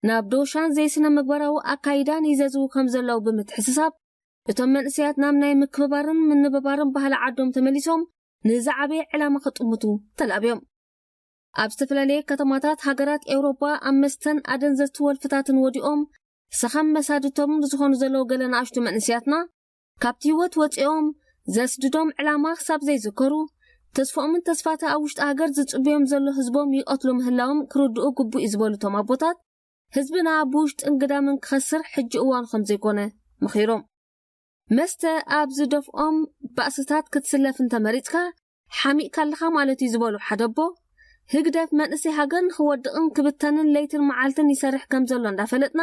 ናብ ዶሻን ዘይስነ ምግባራዊ ኣካይዳን ይዘዝዉ ከም ዘለዉ ብምትሕስሳብ፣ እቶም መንእሰያት ናብ ናይ ምክብባርን ምንብባርን ባህሊ ዓዶም ተመሊሶም ንዝዓበየ ዕላማ ክጥምቱ ተላብዮም። ኣብ ዝተፈላለየ ከተማታት ሃገራት ኤውሮጳ ኣብ መስተን ኣደንዘዝቲ ወልፍታትን ወዲቖም ሰኸም መሳድቶም ዝኾኑ ዘለዉ ገለ ንኣሽቱ መንእሰያትና ካብቲ ህይወት ወፂኦም ዘስድዶም ዕላማ ክሳብ ዘይዝከሩ፣ ተስፋኦምን ተስፋታ ኣብ ውሽጢ ሃገር ዝፅበዮም ዘሎ ህዝቦም ይቐትሉ ምህላዎም ክርድኡ ግቡእ እዩ ዝበሉ እቶም ኣቦታት፣ ህዝብና ብውሽጥን ግዳምን ክኸስር ሕጂ እዋኑ ከም ዘይኮነ መኺሮም። መስተ ኣብ ዝደፍኦም ባእስታት ክትስለፍ እንተመሪጽካ፣ ሓሚእካ ኣለኻ ማለት እዩ ዝበሉ ሓደ ኣቦ፣ ህግደፍ መንእሰይ ሃገር ንኽወድቕን ክብተንን ለይትን መዓልትን ይሰርሕ ከም ዘሎ እንዳፈለጥና፣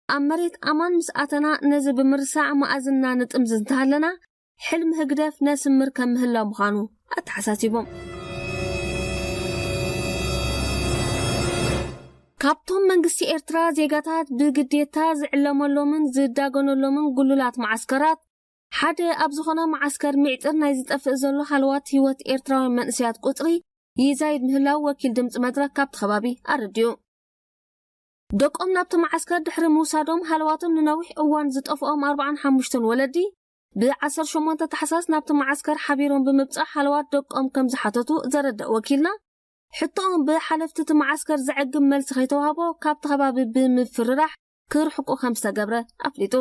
ኣብ መሬት ኣማን ምስ ኣተና ነዚ ብምርሳዕ መኣዝና ንጥምዝ እንተሃለና፣ ሕልሚ ህግደፍ ነስምር ከም ምህላው ምዃኑ ኣተሓሳሲቦም። ካብቶም መንግስቲ ኤርትራ ዜጋታት ብግዴታ ዝዕለመሎምን ዝዳገነሎምን ጉሉላት መዓስከራት ሓደ ኣብ ዝኾነ መዓስከር ሚዕጥር ናይ ዝጠፍእ ዘሎ ሃለዋት ህይወት ኤርትራውያን መንእሰያት ቁጽሪ ይዛይድ ምህላው ወኪል ድምፂ መድረክ ካብቲ ከባቢ ኣረዲኡ። ደቆም ናብቲ መዓስከር ድሕሪ ምውሳዶም ሃለዋቶም ንነዊሕ እዋን ዝጠፍኦም ኣርባዓን ሓሙሽተን ወለዲ ብዓሰርተ ሸሞንተ ታሕሳስ ናብቲ መዓስከር ሓቢሮም ብምብጻሕ ሃለዋት ደቆም ከም ዝሓተቱ ዘረደእ ወኪልና፣ ሕቶኦም ብሓለፍቲ እቲ መዓስከር ዘዕግብ መልሲ ከይተዋህቦ ካብቲ ከባቢ ብምፍርራሕ ክርሕቁ ከም ዝተገብረ ኣፍሊጡ።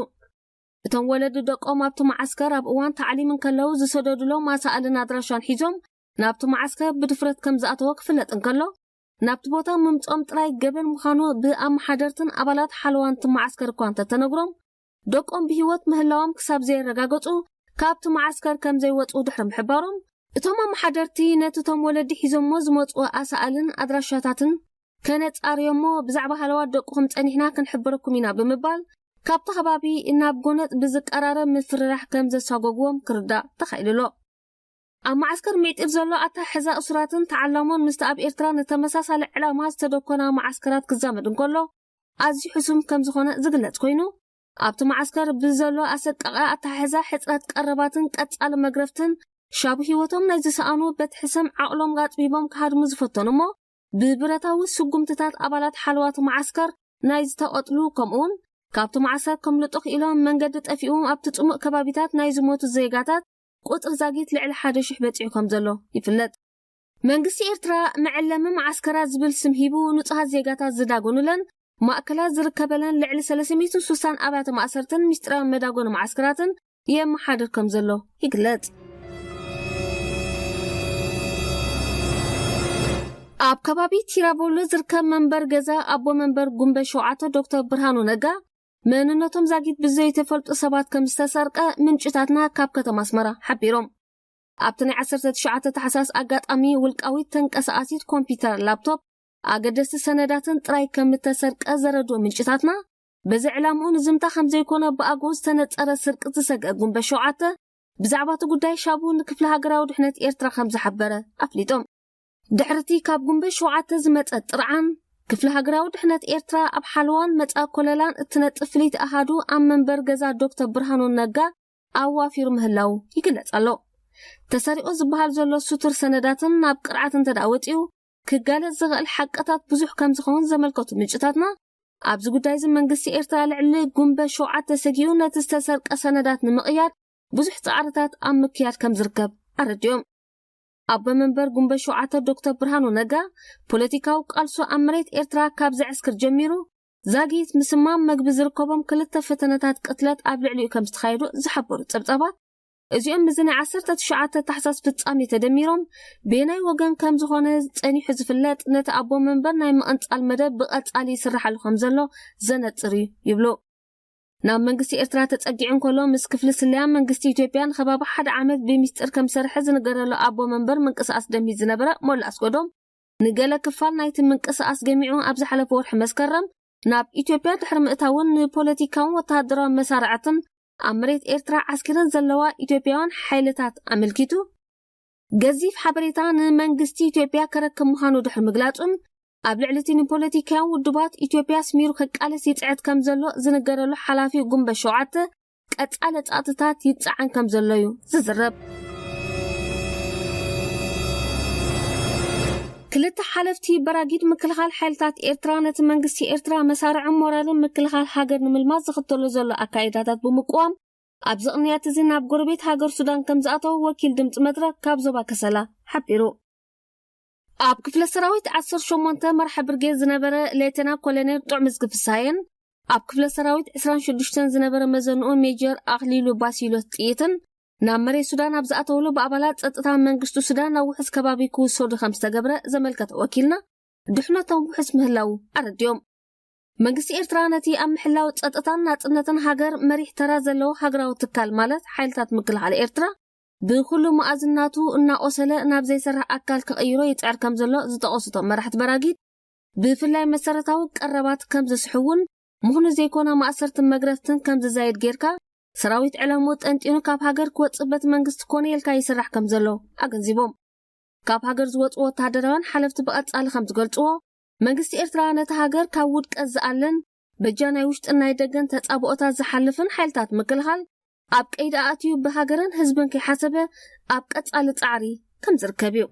እቶም ወለዲ ደቆም ኣብቲ መዓስከር ኣብ እዋን ታዕሊም እንከለዉ ዝሰደዱሎም ኣሳእልን ኣድራሻን ሒዞም ናብቲ መዓስከር ብድፍረት ከም ዝኣተወ ክፍለጥ እንከሎ፣ ናብቲ ቦታ ምምጾም ጥራይ ገበን ምዃኑ ብኣመሓደርትን ኣባላት ሓለዋን እቲ መዓስከር እኳ እንተተነግሮም፣ ደቆም ብህይወት ምህላዎም ክሳብ ዘየረጋገጹ ካብቲ መዓስከር ከም ዘይወጹ ድሕሪ ምሕባሮም፣ እቶም ኣመሓደርቲ ነቲ እቶም ወለዲ ሒዞሞ ዝመጹ ኣሳእልን ኣድራሻታትን ከነጻርዮሞ ብዛዕባ ሃለዋት ደቅኹም ጸኒሕና ክንሕብረኩም ኢና ብምባል ካብቲ ከባቢ ናብ ጎነጽ ብዝቀራረብ ምፍርራሕ ከም ዘሳጎግዎም ክርዳእ ተኻኢሉ ኣሎ። ኣብ መዓስከር ሚዕጢር ዘሎ ኣተሓሕዛ እሱራትን ተዓላሞን ምስቲ ኣብ ኤርትራ ንተመሳሳሊ ዕላማ ዝተደኮና መዓስከራት ክዛመድ እንከሎ ኣዝዩ ሕሱም ከም ዝኾነ ዝግለጽ ኮይኑ፣ ኣብቲ መዓስከር ብዘሎ ኣሰቃቒ ኣተሓሕዛ ሕጽረት ቀረባትን ቀጻሊ መግረፍትን ሻቡ ህይወቶም ናይ ዝሰኣኑ በቲ ሕሰም ዓቕሎም ኣጽቢቦም ክሃድሙ ዝፈተኑ እሞ ብብረታዊ ስጉምትታት ኣባላት ሓለዋት መዓስከር ናይ ዝተቐጥሉ ከምኡውን ካብቲ መዓስከር ከምልጡ ክኢሎም መንገዲ ጠፊኡ ኣብቲ ጽሙእ ከባቢታት ናይ ዝሞቱ ዜጋታት ቁጽሪ ዛጊት ልዕሊ ሓደ ሽሕ በጺሑ ከም ዘሎ ይፍለጥ። መንግስቲ ኤርትራ መዐለሚ መዓስከራት ዝብል ስም ሂቡ ንጹሃት ዜጋታት ዝዳጎኑለን ማእከላት ዝርከበለን ልዕሊ ሰለስተ ሚእትን ስሳን ኣብያተ ማእሰርትን ምስጢራዊ መዳጎኒ መዓስከራትን የመሓድር ከም ዘሎ ይግለጽ። ኣብ ከባቢ ቲራቮሎ ዝርከብ መንበር ገዛ ኣቦ መንበር ጉንበት ሸውዓተ ዶክተር ብርሃኑ ነጋ መንነቶም ዛጊት ብዘይተፈልጡ ሰባት ከም ዝተሰርቀ ምንጭታትና ካብ ከተማ ኣስመራ ሓቢሮም። ኣብቲ ናይ ዓሰርተ ትሽዓተ ታሕሳስ ኣጋጣሚ ውልቃዊት ተንቀሳቓሲት ኮምፒውተር ላፕቶፕ ኣገደስቲ ሰነዳትን ጥራይ ከም እተሰርቀ ዘረድኡ ምንጭታትና፣ በዚ ዕላምኡ ንዝምታ ከም ዘይኮነ ብኣግኡ ዝተነጸረ ስርቂ ዝሰግአ ጉንበት ሸውዓተ ብዛዕባ እቲ ጉዳይ ሻቡ ንክፍሊ ሃገራዊ ድሕነት ኤርትራ ከም ዝሓበረ ኣፍሊጦም። ድሕርቲ ካብ ጉንበት ሸውዓተ ዝመጸ ጥርዓን፣ ክፍሊ ሃገራዊ ድሕነት ኤርትራ ኣብ ሓለዋን መጻኢ ኮለላን እትነጥፍ ፍልይቲ ኣሃዱ ኣብ መንበር ገዛ ዶክተር ብርሃኑ ነጋ ኣዋፊሩ ምህላው ይግለጽ ኣሎ። ተሰሪቑ ዝበሃል ዘሎ ስቱር ሰነዳትን ናብ ቅርዓት እንተ ደኣ ወጺኡ ክጋለጽ ዝኽእል ሓቅታት ብዙሕ ከም ዝኸውን ዘመልከቱ ምንጭታትና፣ ኣብዚ ጉዳይ እዚ መንግስቲ ኤርትራ ልዕሊ ጉንበት ሸውዓተ ሰጊኡ ነቲ ዝተሰርቀ ሰነዳት ንምቕያድ ብዙሕ ጻዕርታት ኣብ ምክያድ ከም ዝርከብ ኣረዲኦም። ኣቦ መንበር ጉንበት ሸውዓተ ዶክተር ብርሃኑ ነጋ ፖለቲካዊ ቃልሱ ኣብ መሬት ኤርትራ ካብ ዘዕስክር ጀሚሩ ዛጊት ምስማም መግቢ ዝርከቦም ክልተ ፈተነታት ቅትለት ኣብ ልዕሊኡ ከም ዝተኻየዱ ዝሓበሩ ጸብጻባት፣ እዚኦም ምስዚ ናይ ዓሰርተ ትሽዓተ ታሕሳስ ፍጻሜ ተደሚሮም በየናይ ወገን ከም ዝኾነ ጸኒሑ ዝፍለጥ ነቲ ኣቦ መንበር ናይ ምቕንጻል መደብ ብቐጻሊ ይስርሓሉ ከም ዘሎ ዘነጽር እዩ ይብሉ። ናብ መንግስቲ ኤርትራ ተጸጊዑ እንከሎ ምስ ክፍሊ ስለያ መንግስቲ ኢትዮጵያ ንከባቢ ሓደ ዓመት ብሚስጥር ከም ዝሰርሐ ዝንገረሉ ኣቦ መንበር ምንቅስቓስ ደምሂት ዝነበረ ሞላ ኣስገዶም፣ ንገለ ክፋል ናይቲ ምንቅስቓስ ገሚዑ ኣብ ዝሓለፈ ወርሒ መስከረም ናብ ኢትዮጵያ ድሕሪ ምእታውን ንፖለቲካውን ወተሃደራዊ መሳርዕትን ኣብ መሬት ኤርትራ ዓስኪረን ዘለዋ ኢትዮጵያውያን ሓይልታት ኣመልኪቱ ገዚፍ ሓበሬታ ንመንግስቲ ኢትዮጵያ ከረክብ ምዃኑ ድሕሪ ምግላጹን፣ ኣብ ልዕሊ እቲ ንፖለቲካውያን ውድባት ኢትዮጵያ ኣስሚሩ ክቃለስ ይጽዕት ከም ዘሎ ዝንገረሉ ሓላፊ ጉንበት ሸውዓተ፣ ቀጻሊ ጸቕጥታት ይጸዓን ከም ዘሎ እዩ ዝዝረብ። ክልተ ሓለፍቲ በራጊድ ምክልኻል ሓይልታት ኤርትራ ነቲ መንግስቲ ኤርትራ መሳርዕን ሞራልን ምክልኻል ሃገር ንምልማስ ዝኽተሎ ዘሎ ኣካይዳታት ብምቅዋም፣ ኣብዚ ቅንያት እዚ ናብ ጎረቤት ሃገር ሱዳን ከም ዝኣተው ወኪል ድምጺ መድረክ ካብ ዞባ ከሰላ ሓቢሩ። ኣብ ክፍለ ሰራዊት ዓሰርተ ሸሞንተ መርሓ ብርጌድ ዝነበረ ሌተና ኮሎኔል ጥዑምዝጊ ፍስሃየን ኣብ ክፍለ ሰራዊት ዕስራን ሽዱሽተን ዝነበረ መዘንኡ ሜጀር ኣኽሊሉ ባሲሎስ ጥይትን ናብ መሬት ሱዳን ኣብ ዝኣተውሉ ብኣባላት ጸጥታ መንግስቱ ሱዳን ናብ ውሑስ ከባቢ ክውሰዱ ከም ዝተገብረ ዘመልከተ ወኪልና፣ ድሕነቶም ውሑስ ምህላው ኣረዲኦም። መንግስቲ ኤርትራ ነቲ ኣብ ምሕላው ጸጥታን ናጽነትን ሃገር መሪሕ ተራ ዘለዎ ሃገራዊ ትካል ማለት ሓይልታት ምክልኻል ኤርትራ ብኹሉ መኣዝናቱ እናቆሰለ ናብ ዘይሰርሕ ኣካል ክቕይሮ ይጽዕር ከም ዘሎ ዝጠቐሱ እቶም መራሕቲ በራጊድ፣ ብፍላይ መሰረታዊ ቀረባት ከም ዘስሕውን ምኽኑ ዘይኮነ ማእሰርትን መግረፍትን ከም ዝዛየድ ጌርካ ሰራዊት ዕላምኡ ጠንጢኑ ካብ ሃገር ክወጽእ በቲ መንግስቲ ኮነ ኢልካ ይስራሕ ከም ዘሎ ኣገንዚቦም። ካብ ሃገር ዝወጹ ወተሃደራውያን ሓለፍቲ ብቐጻሊ ከም ዝገልጽዎ፣ መንግስቲ ኤርትራ ነቲ ሃገር ካብ ውድቀት ዝኣልን በጃ ናይ ውሽጥን ናይ ደገን ተጻብኦታት ዝሓልፍን ሓይልታት ምክልኻል ኣብ ቀይዲ ኣእትዩ ብሃገርን ህዝብን ከይሓሰበ ኣብ ቀጻሊ ጻዕሪ ከም ዝርከብ እዩ።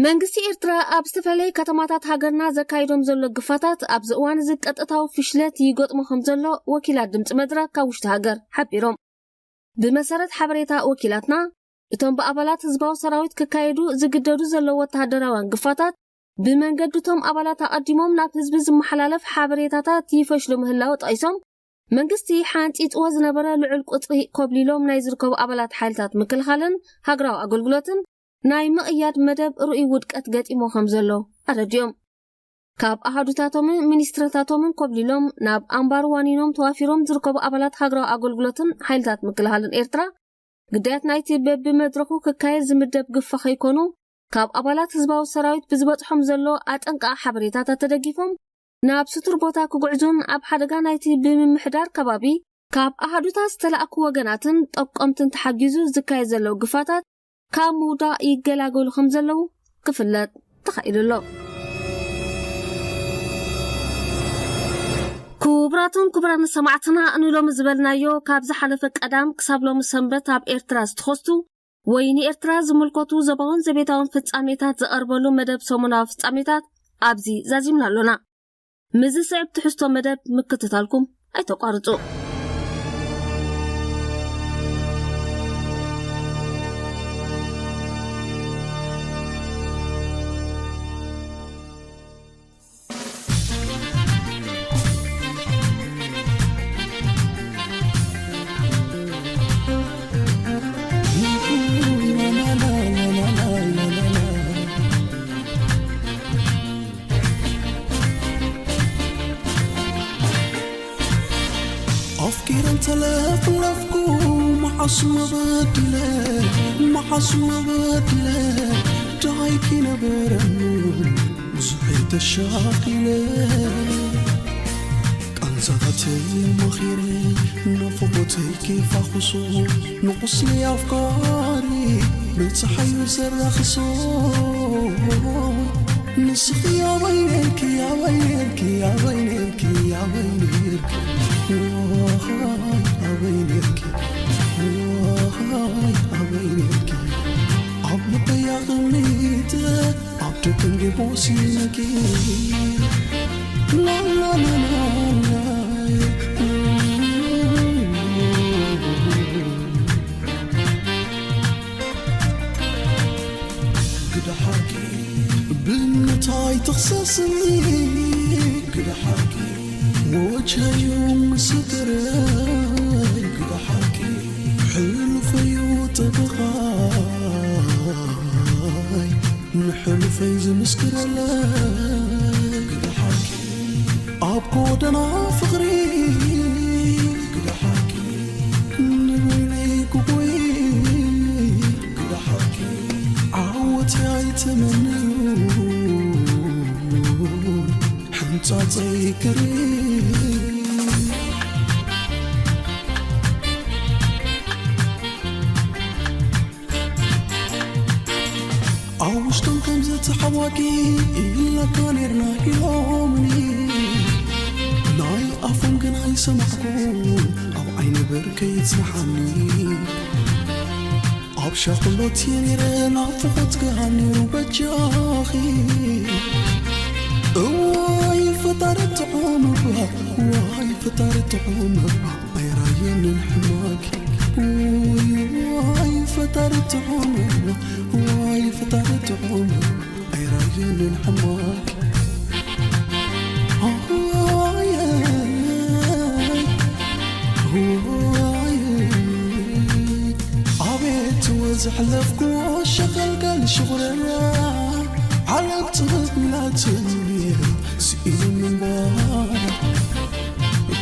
መንግስቲ ኤርትራ ኣብ ዝተፈላለዩ ከተማታት ሃገርና ዘካይዶም ዘሎ ግፋታት ኣብዚ እዋን እዚ ቀጥታዊ ፍሽለት ይገጥሞ ከም ዘሎ ወኪላት ድምፂ መድረክ ካብ ውሽጢ ሃገር ሓቢሮም። ብመሰረት ሓበሬታ ወኪላትና፣ እቶም ብኣባላት ህዝባዊ ሰራዊት ክካየዱ ዝግደዱ ዘለዉ ወተሃደራውያን ግፋታት ብመንገዲ እቶም ኣባላት ኣቐዲሞም ናብ ህዝቢ ዝመሓላለፍ ሓበሬታታት ይፈሽሉ ምህላው ጠቒሶም፣ መንግስቲ ሓንፂፅዎ ዝነበረ ልዑል ቁፅሪ ኮብሊሎም ናይ ዝርከቡ ኣባላት ሓይልታት ምክልኻልን ሃገራዊ ኣገልግሎትን ናይ ምቕያድ መደብ ርኡይ ውድቀት ገጢሞ ከም ዘሎ ኣረዲኦም። ካብ ኣሃዱታቶምን ሚኒስትርታቶምን ኮብሊሎም ናብ ኣምባር ዋኒኖም ተዋፊሮም ዝርከቡ ኣባላት ሃገራዊ ኣገልግሎትን ሓይልታት ምክልኻልን ኤርትራ፣ ግዳያት ናይቲ በብመድረኹ ክካየድ ዝምደብ ግፋ ከይኮኑ፣ ካብ ኣባላት ህዝባዊ ሰራዊት ብዝበጽሖም ዘሎ ኣጠንቃቂ ሓበሬታታት ተደጊፎም፣ ናብ ስቱር ቦታ ክጉዕዙን ኣብ ሓደጋ ናይቲ ብምምሕዳር ከባቢ ካብ ኣሃዱታት ዝተላእኩ ወገናትን ጠቆምትን ተሓጊዙ ዝካየድ ዘሎ ግፋታት ካብ ምውዳቕ ይገላገሉ ከም ዘለዉ ክፍለጥ ተኻኢሉ ኣሎ። ክቡራትን ክቡራን ሰማዕትና፣ ንሎሚ ዝበልናዮ ካብ ዝሓለፈ ቀዳም ክሳብ ሎሚ ሰንበት ኣብ ኤርትራ ዝተኸስቱ ወይ ንኤርትራ ዝምልከቱ ዞባውን ዘቤታውን ፍጻሜታት ዝቐርበሉ መደብ ሰሙናዊ ፍጻሜታት ኣብዚ ዛዚምና ኣሎና። ምስ ዝስዕብ ትሕዝቶ መደብ ምክትታልኩም ኣይተቋርጹ። ኣፍቂረ እንተለፍለፍኩ መዓስ መበዲለ፣ መዓስ መበዲለ፣ ደሃይ ክነበረኒ ብዙሕ ተሻቒለ። ቃንዛታተይ መኺረ ናፍቖተይ ከይፋኹሶ፣ ንቑስሊ ኣፍቃሪ ብጸሓዩ ዘራኽሶ። ንስኺ ኣበይ ነርኪ፣ ኣበይ ነርኪ፣ ኣበይ ነርኪ፣ ኣበይ ነርኪ? ዋይ ኣበይ ነርኪ፣ ዋይ ኣበይ ነርኪ? ኣብ ልበይ ኣቐሚጠ ኣብ ደገ እንዲቦ ሲነኪ። ላላላላ። ግደ ሓቂ ብምንታይ ትኽሰስኒ? ግደ ሓቂ ወጅሀዩ ምስክረይ። ግደ ሓቂ ሕሉፈዩ ጠበቓይ ንሕሉፈይ ዝምስክረለይ። ግደ ሓቂ ኣብ ጎደና ፍቕሪ። ግደ ሓቂ ንበይነይ ክጎይ። ግደ ሓቂ ዓወት ኣይተመንዩ። ሓንቲ ጻጸይ ክሪ ኣብ ውሽጦም ከም ዝተሓዋቂ ኢልናካ ኔርና ኢሎምኒ። ናይ ኣፎም ግን ኣይሰማዕኩን፣ ኣብ ዓይኒ ብርከይ ይጽንሓኒ። ኣብ ሻቕሎት እየ ኔረ ናፍቖት ገሃን ኔሩ በጃኺ። እዋይ ፈጣሪ ጥዑም እባ፣ ዋይ ፈጣሪ ጥዑም እባ፣ ኣይራየንን ሕማቂ። ውይ ዋይ ፈጣሪ ጥዑም እባ፣ ዋይ ፈጣሪ ጥዑም እባ፣ ኣይራየንን ሕማቂ። ኣቤት ወዘሕለፍኩዎ ሸቐልቀል ሽቑረራ ዓለም ጽብብ ኢላትኒ ስኢነ ምንባር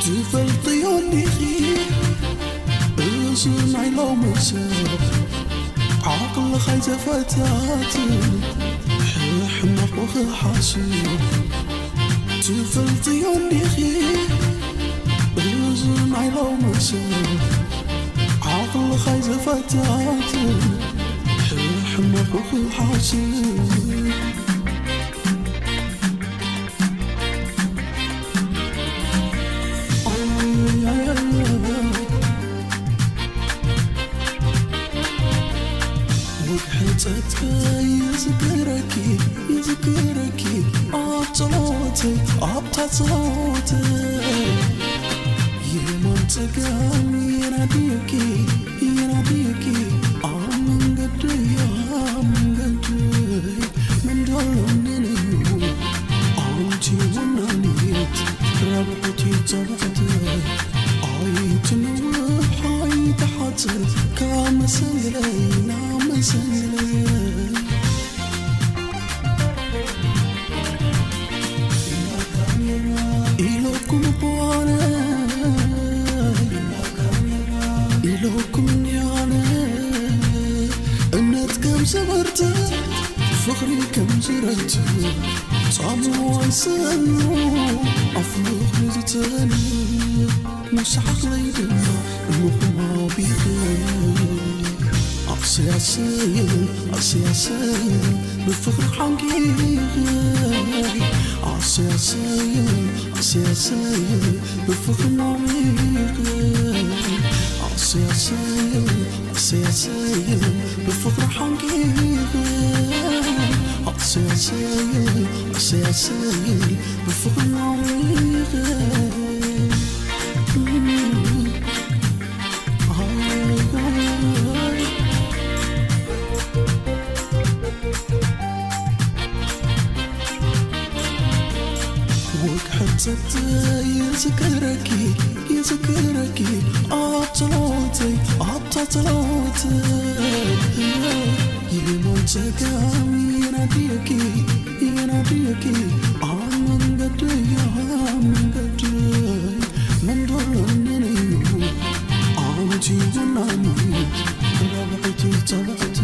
ትፈልጥዮ እንዲኺ እዚ ናይ ሎሚ ሰብ ዓቕልኻ ኣይዘፈታትን ሕሕመቑ ክሓስብ ትፈልጥዮ እንዲኺ እዚ ናይ ሎሚ ሰብ ዓቕልኻ ኣይዘፈታትን ሕሕመቑ ክሓስብ ወግሒ ጸጥታ ይዝክረኪ ይዝክረኪ ኣብ ጸሎተይ ኣብታ ጸሎተይ የማን ጸጋም የናድየኪ የናድየኪ ኣብ መንገደይ ኣብ መንገደይ መንደሎንንዩ ኣንቲ ወናኒት ረብሑቲ ጸብዕቲ ኣይትንውሕ ኣይትሓጽር ካብ መሰንግለይ ናብ መሰንግለይ ኢለኩም እኮ ኣነ ኢለኩም እንዲያነ እምነት ከም ዘበርትዕ ፍቕሪ ከም ዝረትዕ ጻምዋ ይሰኑ ኣብ ፍቕሪ ዝጸንዕ ምሳሕለይ ድማ እንኹማ ቢኸ ኣሰያሰይ ኣሰያሰይ ብፍቕሪ ሓንጊኸ ኣሰያሰይ ኣሰያሰይ ብፍቕሪ ሞሚኸ ኣሰያሰይ ኣሰያሰይ ብፍቕሪ ሓንጊኸ ኣሰያሰይ ኣሰያሰይ ብፍቕሪ ሞሚኸ ወግሐት ጸጥ ይዝክረኪ ይዝክረኪ ኣብ ጸሎተይ ኣብታ ጸሎተይ ይሞት ጸጋም ይናድየኪ ይናድየኪ ኣብ መንገደይ ኣብ መንገደይ መንደለነነዩ ኣንቲ ወናኒ ረብዕቲ ጸብዕቲ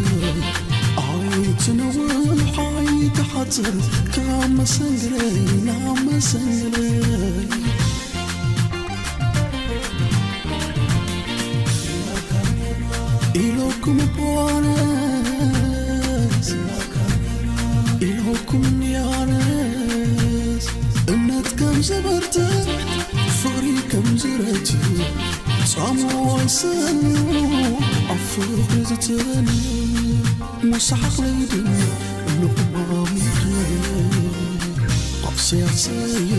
ኣይትንውሕ ኣይትሓጽር ካብ መሰንግለይ ናብ መሰንግለይ ኢለኩም እኮ ኣነስ ኢለኩም እንዲ ኣነስ እምነት ከም ዘበርትዕ ፍቕሪ ከም ዝረትዕ ጻምዋ ይሰኑ ኣብ ፍቕሪ ዝጸንዕ ሙሳሕለይ ድማ ልቑማም ይኽእል ኣሰያሰይ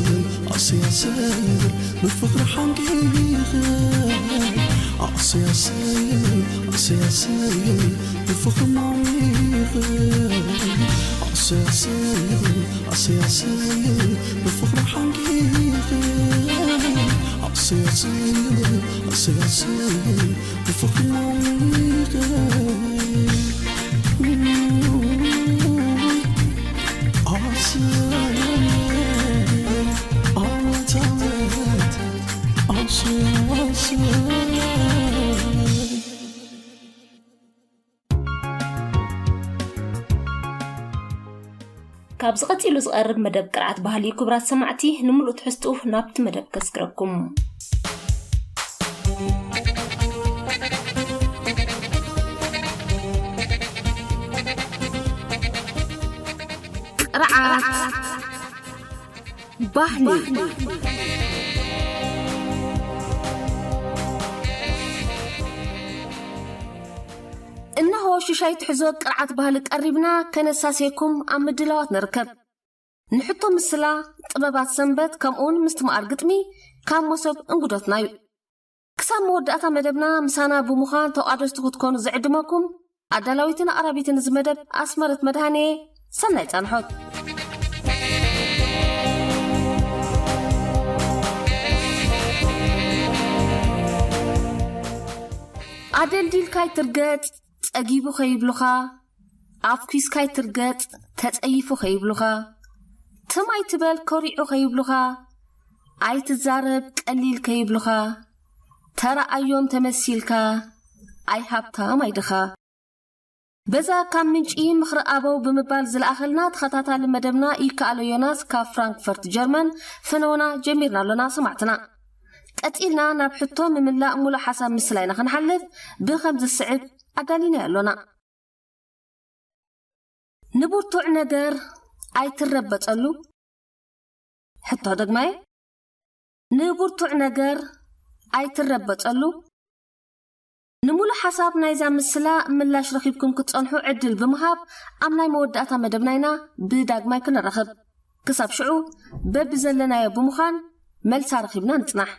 ኣሰያሰይ ብፍቕሪ ሓንጊኸ ኣሰያሰይ ኣሰያሰይ ብፍቕሪ ሞሚኸ ኣሰያሰይ ኣሰያሰይ ብፍቕሪ ሓንጊኸ ኣሰያሰይ ኣሰያሰይ ብፍቕሪ ሞሚኸ ካብዚ ቀጺሉ ዝቐርብ መደብ ቅርዓት ባህሊ፣ ክቡራት ሰማዕቲ፣ ንምሉእ ትሕዝትኡ ናብቲ መደብ ከስግረኩም። ቅርዓት ባህሊ። እነሆ ሽሻይ ትሕዞ ቅርዓት ባህሊ ቀሪብና፣ ከነሳስየኩም ኣብ ምድላዋት ንርከብ። ንሕቶ ምስላ፣ ጥበባት ሰንበት፣ ከምኡውን ምስትምቓር ግጥሚ ካብ መሶብ እንግዶትና እዩ። ክሳብ መወዳእታ መደብና ምሳና ብምዃን ተቋደስቲ ክትኮኑ ዝዕድመኩም ኣዳላዊትን ኣቕራቢትን እዚ መደብ ኣስመረት መድሃኔ። ሰናይ ጻንሖት። ኣደልዲልካ ኣይትርገጽ፣ ጸጊቡ ከይብሉኻ፣ ኣፍኲስካ ኣይትርገጽ፣ ተጸይፉ ከይብሉኻ፣ ትም ኣይትበል፣ ኮሪዑ ከይብሉኻ፣ ኣይትዛረብ፣ ቀሊል ከይብሉኻ፣ ተረኣዮም ተመሲልካ፣ ኣይ ሃብታም ኣይ ድኻ። በዛ ካብ ምንጪ ምኽሪ ኣበው ብምባል ዝለኣኸልና ተኸታታሊ መደብና ይከኣሎ ዮናስ ካብ ፍራንክፈርት ጀርመን ፈነወና ጀሚርና ኣሎና ሰማዕትና። ቀጺልና ናብ ሕቶ ምምላእ ሙሉእ ሓሳብ ምስላ ኢና ክንሓልፍ ብኸም ዝስዕብ ኣዳሊና ኣሎና። ንብርቱዕ ነገር ኣይትረበጸሉ። ሕቶ ደግማየ፣ ንብርቱዕ ነገር ኣይትረበጸሉ። ንምሉእ ሓሳብ ናይዛ ምስላ ምላሽ ረኺብኩም ክትጸንሑ ዕድል ብምሃብ፣ ኣብ ናይ መወዳእታ መደብና ኢና ብዳግማይ ክንራኸብ። ክሳብ ሽዑ፣ በብዘለናዮ ብምዃን መልሳ ረኺብና ንጽናሕ።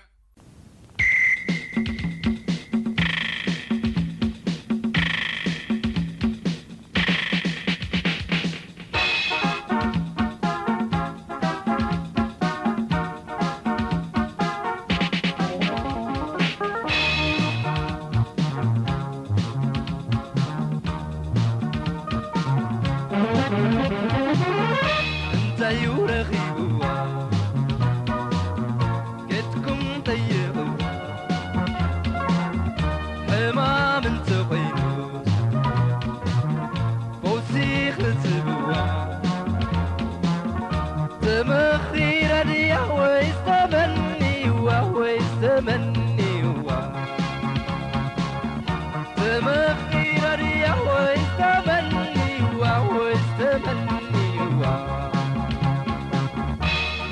እንታይ እዩ ረኺብዋ? ኬድኩም ጠይቕዋ። ሕማም እንተኾይኑስ ፈውሲ ክትህብዋ። ተመኺራ ድያ ወይስ ተመንይዋ? ወይስ ተመንይዋ? ተመኺራ ድያ ወይስ ተመንይዋ? ወይስ ተመንይዋ?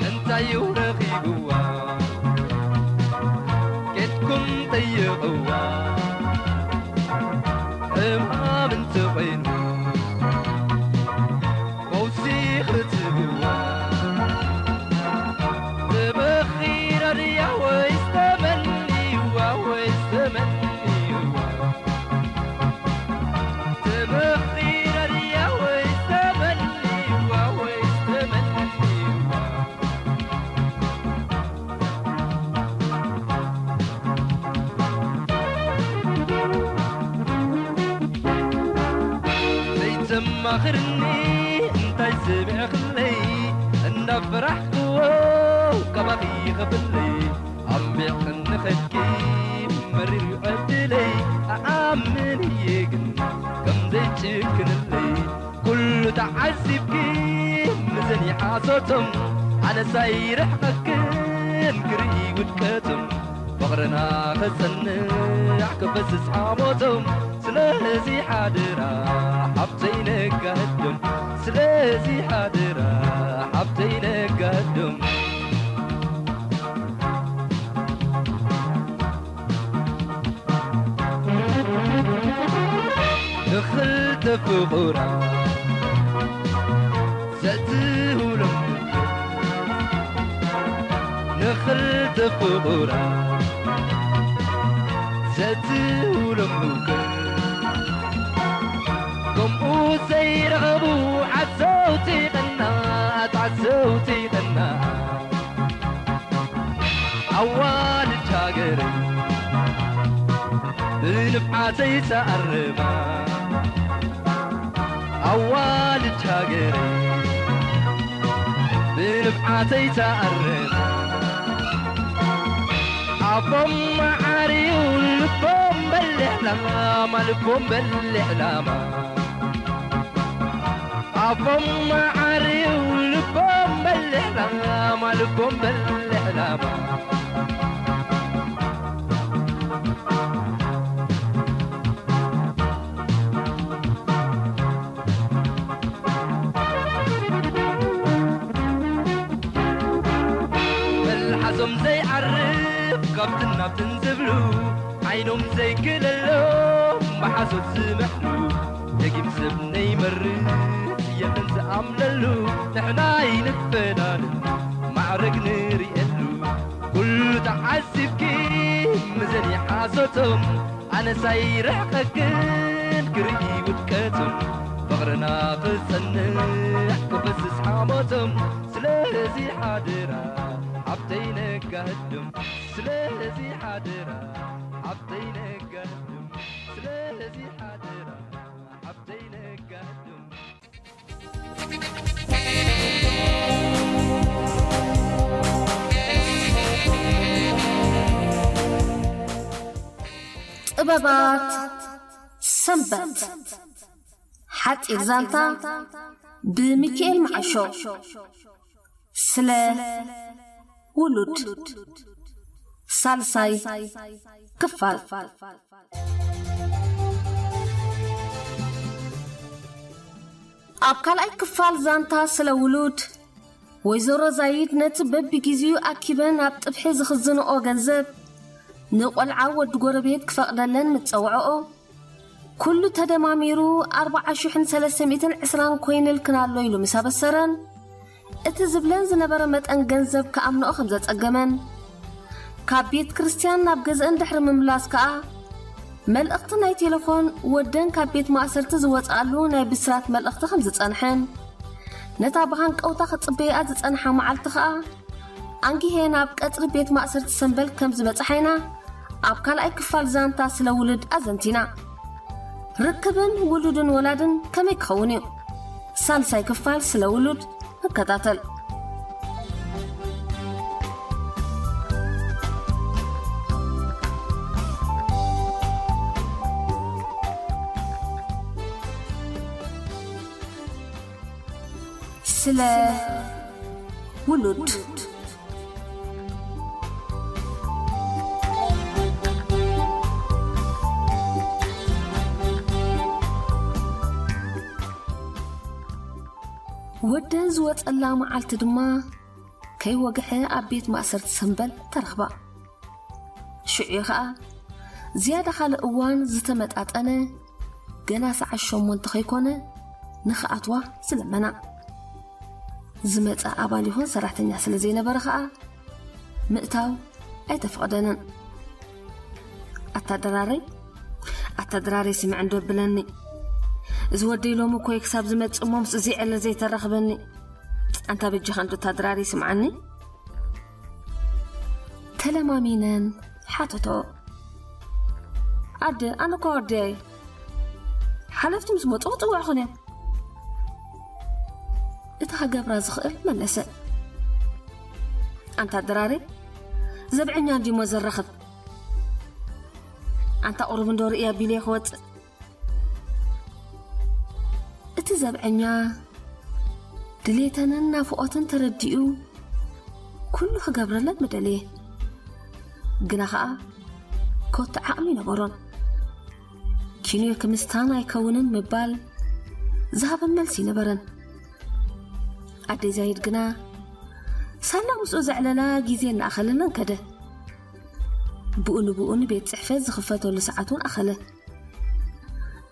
እንታይ እዩ ረኺብዋ? ኬድኩም ጠይቕዋ። ሕማም እንተኾይኑ ፈውሲ ክትህብዋ። ተመኺራ ድያ ወይስ ተመንይዋ? ወይስ ተመንይዋ? ተመኺራ ድያ ወይስ ተመንይዋ? ወይስ ተመንይዋ? ዘይተማኽርኒ እንታይ ሰሚዕኽለይ? እንዳፈራሕክዎ ካባኺ ይኸፍለይ። ኣንቢዕክኒ ኸድኪ መሪር እዩ ዕድለይ። ኣኣምን እየ ግን ከም ዘይጭክንለይ። ኩሉ ተዓዚብኪ ምዘኒ ሓሶቶም፣ ኣነስ ኣይርሕቐክን ክርኢ ውድቀቶም። ፍቕርና ኸጸንዕ ክፈስስ ሓሞቶም። ስለዚ ሓደራ ሓብተይ ነጋህዶም፣ ስለዚ ሓደራ ሓብተይ ነጋህዶም። ንኽልተ ፍቑራት ዘእትውሎም፣ ንኽልተ ፍቑራት ዘእትውሎም ህውከት፣ ከምኡ ዘይረኸቡ ሓሰውቲ ቐናት፣ ሓሰውቲ ቐናት። ኣዋልድ ሃገረይ ብንፍዓተይ ተኣረማ። ኣዋልድ ሃገረይ ብንፍዓተይ ተኣረማ። ኣቦም መዓርዩ ልቦም በሊሕ ላማ፣ ልቦም በሊሕ ላማ። ኣቦም መዓርዩ ልቦም በልሕ ላማ፣ ልቦም በልሕ ላማ። መልሓሶም ዘይዓርፍ ካብትን ናብትን ዝብሉ፣ ዓይኖም ዘይክለሎም ብሓሶት ዝምሕሉ፣ ደጊም ሰብ ነይመርት የለን ዝኣምነሉ፣ ንሕና ኣይንፈላለ ማዕረግ ንርእየሉ። ኩሉ ተዓዚብኪ ምዘኒ ሓሶቶም፣ ኣነስ ኣይርሕቐክን ክርኢ ውድቀቶም፣ ፍቕርና ክጸንሕ ክፈስስ ሓሞቶም። ስለዚ ሓደራ ሓብተይ ነጋድም፣ ስለዚ ሓደራ ሓብተይ ነጋድም፣ ስለዚ ሓደራ ሓብተይ ነጋድም። ጥበባት ሰንበት። ሓጺር ዛንታ ብሚካኤል መዓሾ። ስለ ውሉድ፣ ሳልሳይ ክፋል። ኣብ ካልኣይ ክፋል ዛንታ ስለ ውሉድ፣ ወይዘሮ ዛይድ ነቲ በቢግዜኡ ኣኪበን ኣብ ጥብሒ ዝኽዝንኦ ገንዘብ፣ ንቖልዓ ወዲ ጎረቤት ክፈቕደለን ምጸውዐኦ፣ ኩሉ ተደማሚሩ ኣርብዓ ሽሕን ሰለስተ ሚእትን ዕስራን ኮይንልክን ኣሎ ኢሉ ምስ ኣበሰረን፣ እቲ ዝብለን ዝነበረ መጠን ገንዘብ ክኣምንኦ ከም ዘጸገመን፣ ካብ ቤት ክርስትያን ናብ ገዝአን ድሕሪ ምምላስ ከኣ፣ መልእኽቲ ናይ ቴለፎን ወደን ካብ ቤት ማእሰርቲ ዝወጽኣሉ ናይ ብስራት መልእኽቲ ከም ዝጸንሐን፣ ነታ ብሃንቀውታ ክጽበይኣ ዝጸንሓ መዓልቲ ከኣ፣ ኣንጊሄ ናብ ቀጽሪ ቤት ማእሰርቲ ሰምበል ከም ዝበጽሓ ኢና ኣብ ካልኣይ ክፋል ዛንታ ስለ ውሉድ ኣዘንቲና። ርክብን ውሉድን ወላድን ከመይ ክኸውን እዩ? ሳልሳይ ክፋል ስለ ውሉድ ንከታተል። ስለ ውሉድ። ወደን ዝወጸላ መዓልቲ ድማ ከይወግሐ ኣብ ቤት ማእሰርቲ ሰምበል ተረኽባ። ሽዑ ኸኣ ዝያዳ ካልእ እዋን ዝተመጣጠነ፣ ገና ሰዓት ሸሞንተ ከይኮነ ንኽኣትዋ ዝለመና። ዝመጸ ኣባል ይኹን ሰራሕተኛ ስለ ዘይነበረ ኸኣ ምእታው ኣይተፈቕደንን። ኣታ ድራረይ፣ ኣታ ድራረይ ስምዕ እንዶ ብለኒ። እዚ ወደይ ሎሚ እኮ ክሳብ ዝመጽእ እሞ ምስ እዚ ዕለ ዘይተራኽበኒ። ኣንታ በጃኻ እንዶ ኣታ ድራረይ ስምዓኒ። ተለማሚነን ሓተቶ። ኣደ፣ ኣነ እኳ ወደይ ሓለፍቲ ምስ መጹ ክጽውዕኹን እየ። እቲ ክገብራ ዝኽእል መለሰ። ኣንታ ድራረይ፣ ዘብዐኛ እንዲሞ ዘረኽብ። ኣንታ ቁሩብ እንዶ ርእያ ቢለየ ክወጽእ። እቲ ዘብዐኛ ድሌተንን ናፍቖትን ተረዲኡ ኩሉ ክገብረለን ምደለየ። ግና ኸኣ ኮቲ ዓቕሚ ነበሮን። ኪንዮ ክምስታን ኣይከውንን ምባል ዝሃበን መልሲ ኣይነበረን። ኣደይ ዛይድ ግና ሳላ ምስኡ ዘዕለላ ግዜ እናኣኸለለን ከደ። ብኡ ንብኡ ንቤት ጽሕፈት ዝኽፈተሉ ሰዓት እውን ኣኸለ።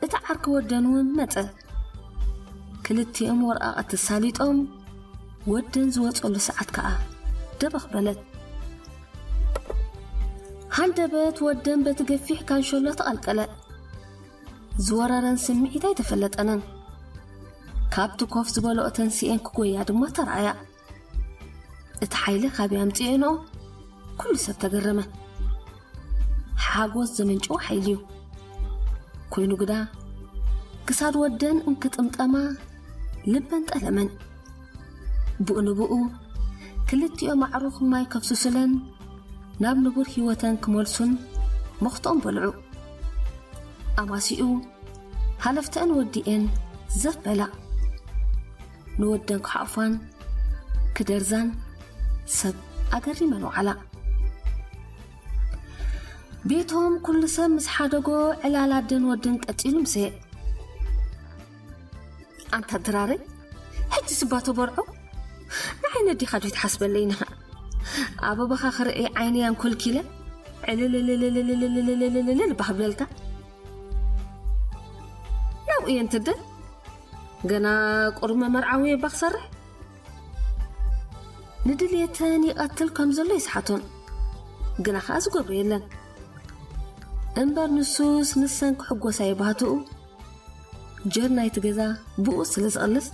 እቲ ዓርኪ ወደን እውን መጸ። ክልቲኦም ወረቓቕቲ ሳሊጦም ወደን ዝወጸሉ ሰዓት ከኣ ደበኽ በለት። ሃንደበት ወደን በቲ ገፊሕ ካንሸሎ ተቐልቀለ። ዝወረረን ስምዒት ኣይተፈለጠንን። ካብቲ ኮፍ ዝበልኦ ተንሲኤን ክጎያ ድማ ተራእያ። እቲ ሓይሊ ካበይ ኣምጺኤንኦ? ኩሉ ሰብ ተገረመ። ሓጎስ ዘመንጭዎ ሓይሊ እዩ። ኮይኑ ግዳ ክሳድ ወደን እንክጥምጠማ ልበን ጠለመን። ብኡ ንብኡ ክልቲኦም ኣዕሩኽ ማይ ከፍስሱለን ናብ ንቡር ህይወተን ክመልሱን መኽትኦም በልዑ። ኣማሲኡ ሃለፍተአን ወዲኤን ዘፍ በላ። ንወደን ክሓቑፋን ክደርዛን ሰብ ኣገሪመን ወዓላ። ቤቶም ኩሉ ሰብ ምስ ሓደጎ፣ ዕላል ኣደን ወድን ቀጺሉ ምሰ። ኣንታ ድራረይ፣ ሕጂ ስባ ተበርዖ። ንዓይ ነዲኻ ዶ ትሓስበለይ ኢኻ? ኣበባኻ ክርኢ ዓይነይ ኣንኮልኪለ ዕልልልልልልልልልልልልልል ባህ ብለልካ። ናብኡ እየ እንትደ፣ ገና ቁሩብ መመርዓዊ እባ ክሰርሕ። ንድልየተን ይቐትል ከም ዘሎ ይስሓቶን፣ ግና ኸኣ ዝገብሮ የለን። እምበር ንሱስ ንሰን ክሕጎሳ ይባህትኡ። ጀር ናይቲ ገዛ ብኡ ስለ ዝቕልስ፣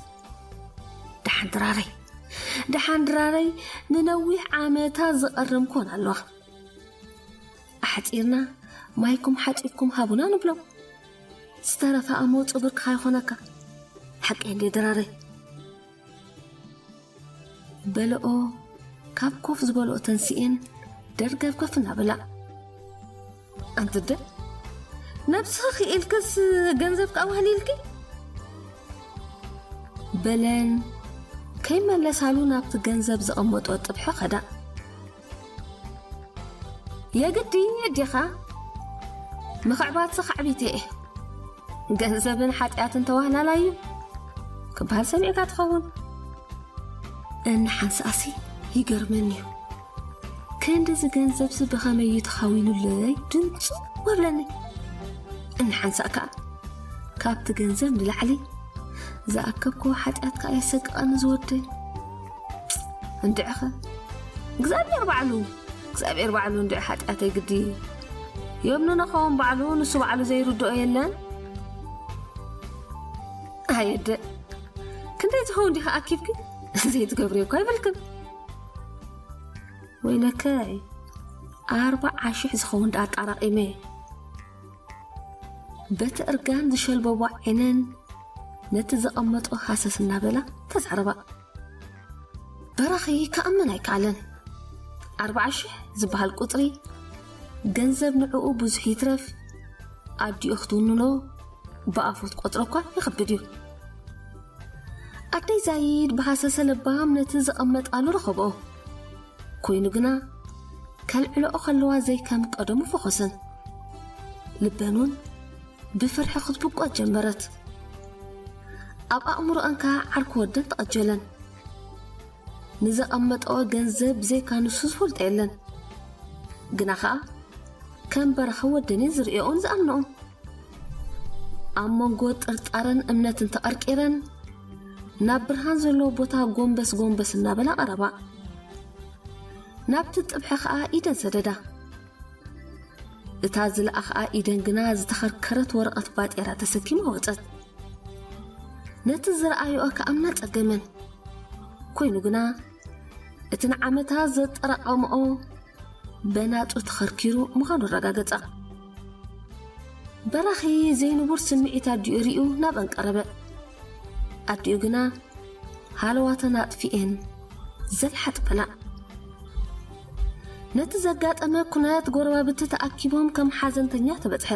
ደሓን ድራረይ፣ ደሓን ድራረይ፣ ንነዊሕ ዓመታት ዝቐረምኩን ኣለዋ። ኣሕጺርና ማይኩም ሓጺብኩም ሃቡና ንብሎም። ዝተረፈ ኣሞ ጽብርካ ይኾነካ። ሓቀይ እንዴ ድራረይ? በለኦ፣ ካብ ኮፍ ዝበልኦ ተንስኤን ደርገፍገፍ እናበላ። ኣንቲ ኣደ፣ ነብስኺ ኢልክስ ገንዘብ ከኣዋህሊልኪ? በለን ከይመለሳሉ ናብቲ ገንዘብ ዘቐመጦ ጥብሒ ኸዳ። የግዲ ኣዴኻ ምኽዕባትሲ ካዕቢት እየ። ገንዘብን ሓጢኣትን ተዋህላላዩ ክበሃል ሰሚዕካ ትኸውን። እንሓንሳእሲ ይገርመኒ እዩ። ክንድዚ ገንዘብሲ ብኸመይ እዩ ተኻዊሉለይ ድምፁ ወብለኒ። እንሓንሳእ ከኣ ካብቲ ገንዘብ ንላዕሊ ዝኣከብክዎ ሓጢኣት ከኣ የሰቅቐኒ ዝወደይ። እንድዕኸ እግዚኣብሔር ባዕሉ፣ እግዚኣብሔር ባዕሉ እንድዒ ሓጢኣተይ ግዲ የምንኖ ኸውን ባዕሉ፣ ንሱ ባዕሉ ዘይርድኦ የለን። ኣየደ፣ ክንደይ ዝኸውን ዲኻ ኣኪብኪ? ዘይትገብርዮ እኳ ይብልክን። ወይለከይ፣ ኣርባዓ ሽሕ ዝኸውን ደኣ ኣጣራቒመ። በቲ እርጋን ዝሸልበቦ ዓይነን ነቲ ዘቐመጦ ሃሰስ እናበላ ተዛረባ። በራኺ ክኣምን ኣይከኣለን። ኣርባዓ ሽሕ ዝበሃል ቁጽሪ ገንዘብ ንዕኡ ብዙሕ ይትረፍ፣ ኣዲኡ ክትውንኖ ብኣፉ ትቆጽሮ እኳ ይኸብድ እዩ። ኣደይ ዛይድ ብሃሰሰ ለባም ነቲ ዘቐመጣሉ ረኸብኦ። ኮይኑ ግና ከልዕልኦ ከለዋ ዘይከም ቀደሙ ፈኾሰን። ልበን እውን ብፍርሒ ክትብቆት ጀመረት። ኣብ ኣእምሮኣን ከኣ ዓርኪ ወደን ተቐጀለን። ንዘቐመጠኦ ገንዘብ ብዘይካ ንሱ ዝፈልጦ የለን። ግና ኸኣ ከም በራኺ ወደን እየን ዝርእየኦን ዝኣምነኦን። ኣብ መንጎ ጥርጣረን እምነትን ተቐርቂረን፣ ናብ ብርሃን ዘለዎ ቦታ ጎንበስ ጎንበስ እናበላ ቀረባ። ናብቲ ጥብሒ ኸኣ ኢደን ሰደዳ። እታ ዝለኣኽኣ ኢደን ግና ዝተኸርከረት ወረቐት ባጤራ ተሰኪማ ወጸት። ነቲ ዝረኣዮኦ ክኣምና ጸገመን። ኮይኑ ግና እቲ ንዓመታት ዘጠራቐምኦ በናጹ ተኸርኪሩ ምዃኑ ኣረጋገጻ። በራኺ ዘይንቡር ስምዒት ኣዲኡ ርእዩ ናብኣን ቀረበ። ኣዲኡ ግና ሃለዋተን ኣጥፊኤን ዘልሓጥ በላ። ነቲ ዘጋጠመ ኩነት ጎረባብቲ ተኣኪቦም ከም ሓዘንተኛ ተበጽሐ።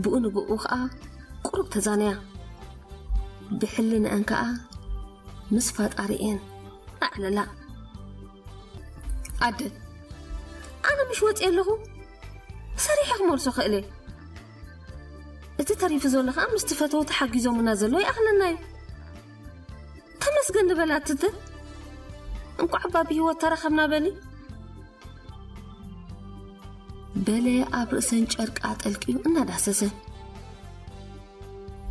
ብኡ ንብኡ ኸኣ ቁሩብ ተዛነያ። ብሕልንአን ከኣ ምስ ፈጣሪኤን ኣዕለላ። ኣደ፣ ኣነ ምሽ ወፂአ ኣለኹ ሰሪሐ ክመልሶ ክእለ። እቲ ተሪፉ ዘሎ ኸኣ ምስቲ ፈተውቲ ሓጊዞምና ዘሎ ይኣኽለና እዩ። ተመስገን ንበላ ትተ። እንቋዕ እባ ብህይወት ተረኸብና በሊ። በለ ኣብ ርእሰን ጨርቃ ጠልቂዩ እናዳሰሰ።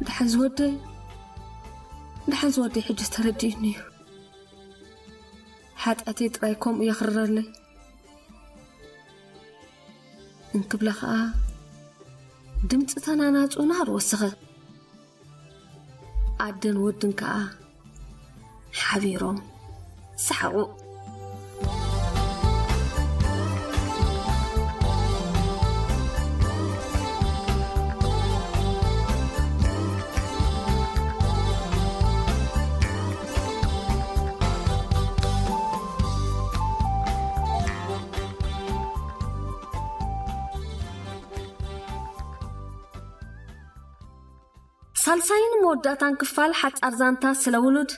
ደሓን ዝወደይ፣ ደሓን ዝወደይ ሕጅስ ተረዲኡኒ እዩ። ሓጢኣተይ ጥራይ ከምኡ የኽርረለይ። እንክብላ ኸኣ ድምፂ ተናናጹ ናህር ወሰኸ። ኣደን ወድን ከኣ ሓቢሮም ሰሓቑ። ሳልሳይን መወዳእታን ክፋል ሓጻር ዛንታ ስለ ውሉድ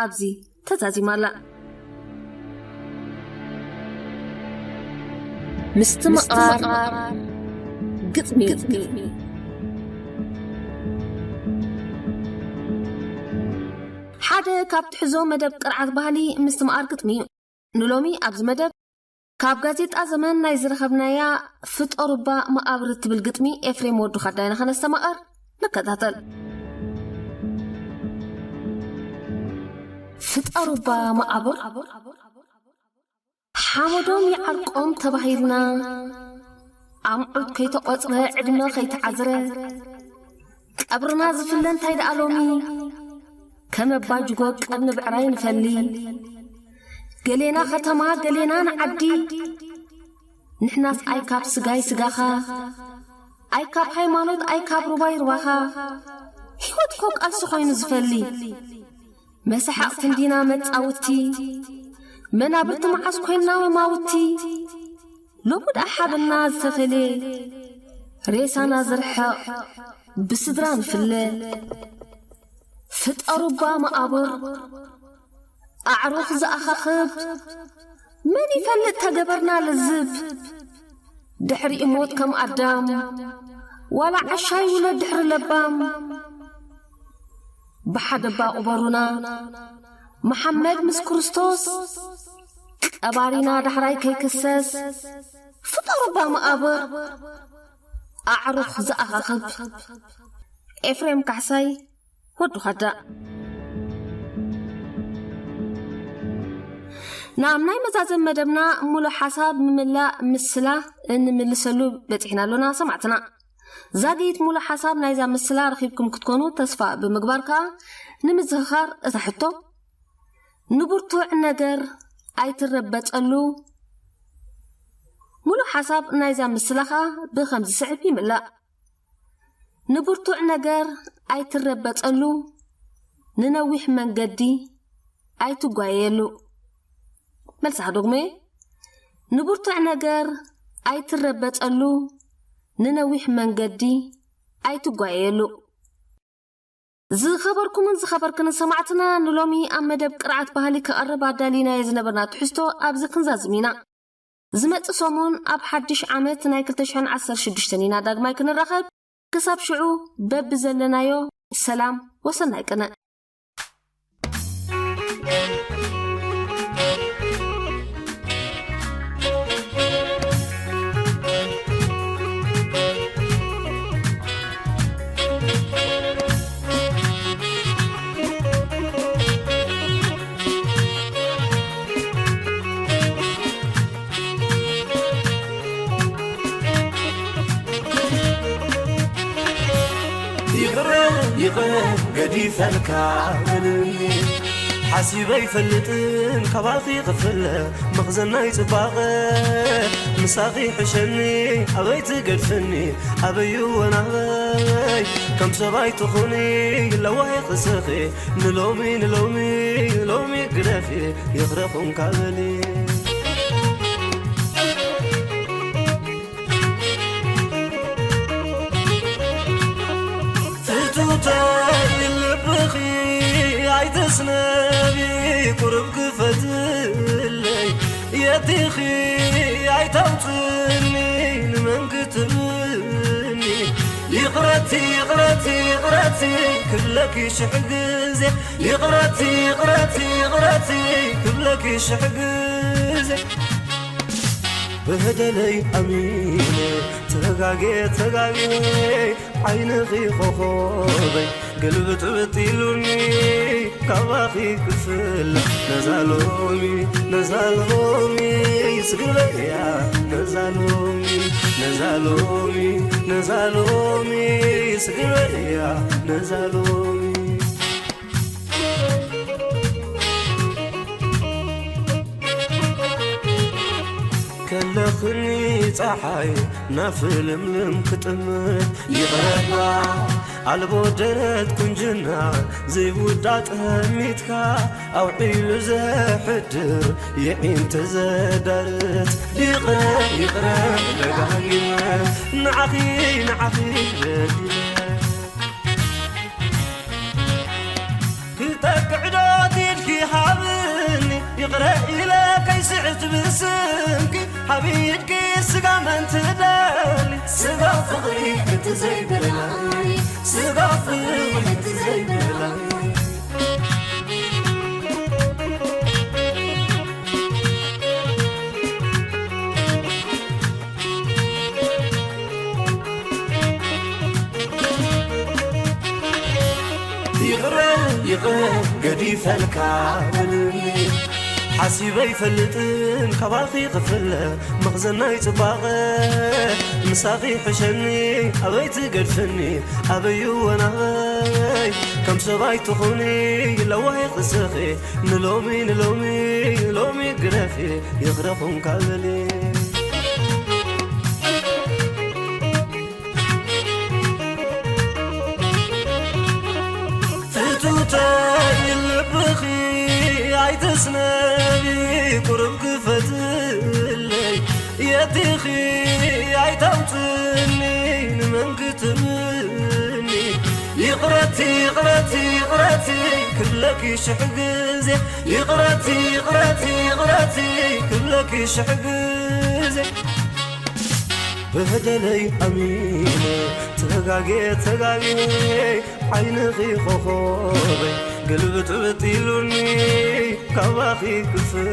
ኣብዚ ተዛዚማ ኣላ። ምስትምቓር ግጥሚ። ሓደ ካብ ትሕዞ መደብ ቅርዓት ባህሊ ምስትምቓር ግጥሚ እዩ። ንሎሚ ኣብዚ መደብ ካብ ጋዜጣ ዘመን ናይ ዝረኸብናያ ፍጠሩባ መቓብር እትብል ግጥሚ ኤፍሬም ወዱ ኻዳ ኢና ኸነስተማቐር። ንከታተል። ፍጠሩባ መቓብር። ሓመዶም ይዓርቆም ተባሂልና፣ ኣምዑት ከይተቖጽረ፣ ዕድመ ከይተዓዝረ፣ ቀብርና ዝፍለ እንታይ ደኣ ሎሚ? ከም ኣባ ጅጎ ቀብኒ ብዕራይ ንፈሊ። ገሌና ከተማ፣ ገሌና ንዓዲ። ንሕናስ ኣይ ካብ ስጋይ ስጋኻ፣ ኣይ ካብ ሃይማኖት፣ ኣይ ካብ ሩባይ ሩባኻ። ህይወት እኮ ቃልሲ ኮይኑ ዝፈሊ። መሳሓቕቲ እንዲና መጻውቲ፣ መናብርቲ መዓስ ኮይንና መማውቲ። ሎሚ ደኣ ሓበና ዝተፈልየ፣ ሬሳና ዝርሕቕ ብስድራ ንፍለ። ፍጠሩባ መቓብር ኣዕሩኽ ዝኣኻኽብ፣ መን ይፈልጥ ተገበርና ልዝብ። ድሕሪ ሞት ከም ኣዳም፣ ዋላ ዓሻ ይውለድ ድሕሪ ለባም። ብሓደ እባ ቁበሩና፣ መሓመድ ምስ ክርስቶስ፣ ቀባሪና ዳሕራይ ከይክሰስ። ፍጠሩባ መቓብር ኣዕሩኽ ዝኣኻኽብ። ኤፍሬም ካሕሳይ፣ ወዱ ኻዳ። ናብ ናይ መዛዘም መደብና፣ ሙሉእ ሓሳብ ምምላእ ምስላ እንምልሰሉ በጺሕና ኣሎና ሰማዕትና። ዛጊት ሙሉእ ሓሳብ ናይዛ ምስላ ረኺብኩም ክትኮኑ ተስፋ ብምግባር ከኣ፣ ንምዝኽኻር እታ ሕቶ፣ ንብርቱዕ ነገር ኣይትረበጸሉ። ሙሉእ ሓሳብ ናይዛ ምስላ ከኣ ብኸም ዝስዕብ ይምላእ። ንብርቱዕ ነገር ኣይትረበጸሉ፣ ንነዊሕ መንገዲ ኣይትጓየየሉ። መልሳ ክደግሞ እየ። ንብርቱዕ ነገር ኣይትረበጸሉ፣ ንነዊሕ መንገዲ ኣይትጓየየሉ። ዝኸበርኩምን ዝኸበርክንን ሰማዕትና፣ ንሎሚ ኣብ መደብ ቅርዓት ባህሊ ክቐርብ ኣዳሊናዮ ዝነበርና ትሕዝቶ ኣብዚ ክንዛዝም ኢና። ዝመጽእ ሰሙን ኣብ ሓድሽ ዓመት ናይ ክልተ ሽሕን ዓሰርተ ሽዱሽተን ኢና ዳግማይ ክንራኸብ። ክሳብ ሽዑ በብዘለናዮ ሰላም ወሰናይ ቅነ። ይቕረ፣ ይቕረ፣ ገዲፈልካ በልኒ። ሓሲበ ኣይፈልጥን ካባኺ ክፍለ፣ መኽዘን ናይ ጽባቐ ምሳኺ ሕሸኒ። ኣበይ ትገድፍኒ፣ ኣበይ እወን ኣበይ? ከም ሰብ ኣይትኹኒ፣ ለዋህ ክስኺ። ንሎሚ፣ ንሎሚ፣ ንሎሚ ግደፊ፣ ይቕረ ኹንካ በሊ። ፍቱተይ ልብኺ ኣይትስነቢ፣ ቁሩብ ክፈትለይ። የቲኺ ኣይተውፅኒ፣ ንመን ክትብኒ? ይቕረቲ፣ ይቕረቲ፣ ይቕረቲ ክብለኪ ሽሕ ግዜ። ይቕረቲ፣ ይቕረቲ፣ ይቕረቲ ክብለኪ ሽሕ ግዜ። በደለይ ኣሚነ ተጋጌ፣ ተጋጌ ዓይንኺ ኮኾበይ ግልብጥብጥ ኢሉኒ ካባኺ ክፍለ። ነዛ ሎሚ፣ ነዛ ሎሚ ስግበያ፣ ነዛ ሎሚ፣ ነዛ ሎሚ፣ ነዛ ሎሚ ስግበያ፣ ነዛ ሎሚ። ከለኽኒ ጸሓይ ናፍልምልም ክጥምት ይቕረባ። ኣልቦ ደረት ቁንጅና ዘይውዳ ጠሚትካ ኣውዒሉ ዘሕድር የዒንተ ዘዳርት። ይቕረ፣ ይቕረ ደጋጊመ ንዓኺ፣ ንዓኺ ደጊመ። ይቕረ ኢለ ከይስዕት ብስምኪ ሓቢድኪ ስጋ መን ትደሊ? ስጋ ፍቕሪ እቲ ዘይብላኒ፣ ስጋ ፍቕሪ እቲ ዘይብላኒ። ይቕረ፣ ይቕረ፣ ገዲፈልካ በልኒ። ሓሲበ ኣይፈልጥን ካባኺ ክፍለ መኽዘናይ ጽባቐ። ምሳኺ ሕሸኒ ኣበይ ትገድፍኒ ኣበይ ወናበይ። ከም ሰብኣይ ትኹኒ ለዋይ ክስኺ ንሎሚ ንሎሚ ንሎሚ ግደፊ ይቕረ ኹንካ በሊ። ፍቱተይ ልብኺ ኣይትስነቢ ቁሩብ ክፈትለይ የቲኺ ኣይተውፅኒ ንመን ክትምኒ። ይቕረቲ ይቕረቲ ይቕረቲ ክብለኪ ሽሕ ግዜ። ይቕረቲ ይቕረቲ ይቕረቲ ክብለኪ ሽሕ ግዜ። በደለይ ኣሚነ ተጋጌ ተጋጌ ዓይንኺ ኮኾበይ ግልብጥብጥ ኢሉኒ ካባኺ ክፍለ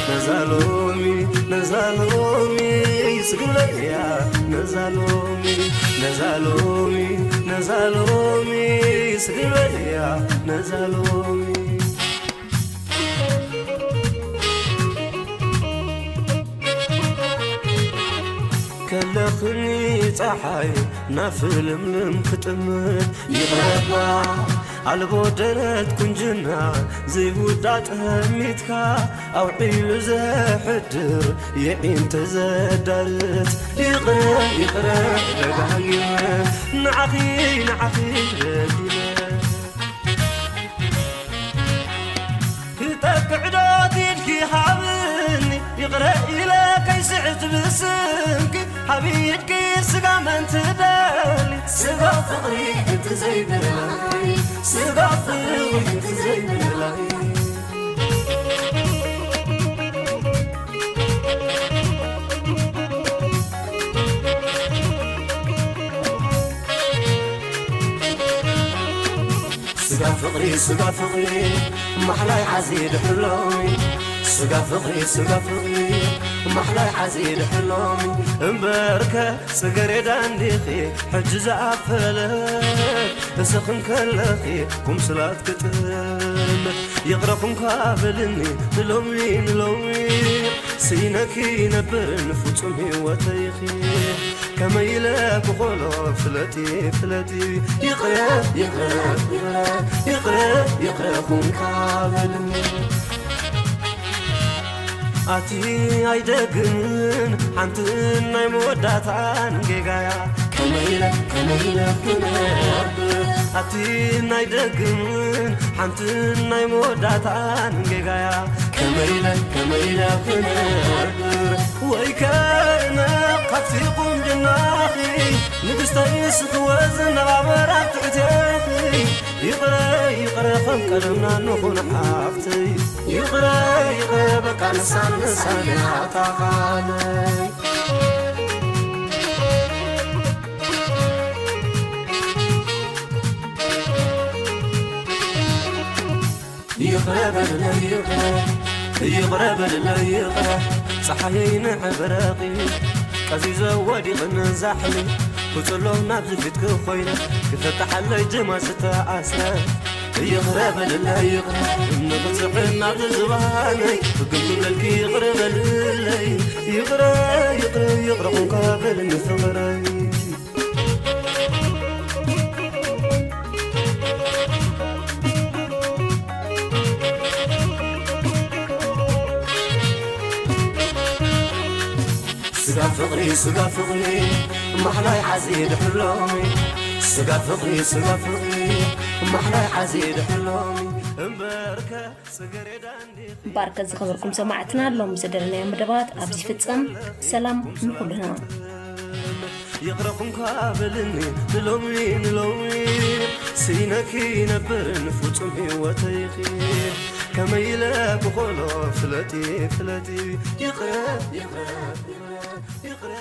ነዛ ሎሚ ነዛ ሎሚ ስግለያ ነዛ ሎሚ ነዛ ሎሚ ነዛ ሎሚ ስግለያ ነዛ ሎሚ። ከለኽኒ ፀሓይ ናብ ፍልምልም ክጥምት ይቕረባ ኣልቦ ደረት ቁንጅና ዘይውዳእ ጠሚትካ ኣውዒሉ ዘሕድር የዒንተ ዘዳርት ይቕረ ይቕረ ደጋጊመ ንዓኺ ንዓኺ ረዲመ ክጠቅዕ ዶ ኢድኪ ሃብኒ ይቕረ ኢለ ከይስዕት ብስምኪ ሓቢድኪ ስጋ መን ትደሊ ስጋ ፍቕሪ እቲ ዘይብላኒ ስጋ ፍቕሪ እቲ ዘይብላኒ ስጋ ፍቕሪ ስጋ ፍቕሪ ማሕላይ ሓዚ ድሕሎሚ ስጋ ፍቕሪ ስጋ ፍቕሪ ማሕላይ ሓዚ ድሕሎሚ እምበርከ ጽገሬዳ እንዲኺ ሕጂ ዝኣፈለ እስኽን ከለኺ ቁምስላት ክጥምት ይቕረ ኹንካ በልኒ ንሎሚ ንሎሚ ስኢነኪ ይነብር ንፍጹም ህይወተይኺ ከመይ ኢለ ክኾሎ ፍለጢ ፍለጢ ይቕረ ይቕረ ይቕረ ይቕረ ይቕረ ኹንካ በልኒ ኣቲ ኣይደግምን ሓንቲ ናይ መወዳእታን ጌጋያ ከመይ ኢለ ከመይ ኢለ ክነብር ኣቲ ናይ ደግምን ሓንቲ ናይ መወዳእታን ጌጋያ ከመይ ኢለ ከመይ ኢለ ክነብር ወይ ከነ ካብቲ ቁንጅናኺ ንግስተይ ስኽወዝ ነባበር ኣብ ትሕቴኺ ይቕረ ይቕረ ከም ቀደምና ንኹን ሓፍተይ ይቕረ ይቕረ በቃ ንሳን ንሳን ኣታኻለይ ይቕረ በልለይ ይቕረ ይቕረ በልለይ ይቕረ ፀሓየይ ንዕብረቒ ቀዚዘ ወዲቕን ዛሕሊ ክፅሎ ናብዚ ፊትኪ ኮይነ ክፈትሓለይ ጀማ ዝተኣስረ ይቕረ በልለይ ይቕረ ንኽፅዕን ናብዚ ዝባነይ ክግምግመልኪ ይቕረ በልለይ ይቕረ ይቕረ ይቕረ ኹንካ በልኒ ፍቕረይ ስጋ ፍቕሪ ስጋ ፍቕሪ ማሕላይ ሓዚ ድሕሎሚ ስጋ ፍቕሪ ስጋ ፍቕሪ ማሕላይ ሓዚ ድሕሎሚ እምበርከ ጽገሬዳ እንዲኺ ባርከ ዝኸበርኩም ሰማዕትና ሎም ዝደለናዮ መደባት ኣብዚ ይፍጸም። ሰላም ንኹልና። ይቕረ ኹንኳ በልኒ ንሎሚ ንሎሚ ስኢነኪ ይነብር ንፍጹም ህይወተይኺ ከመይ ኢለ ብኾሎ ፍለጢ ፍለጢ ይቕረ ይቕረ ይቕረ ይቕረ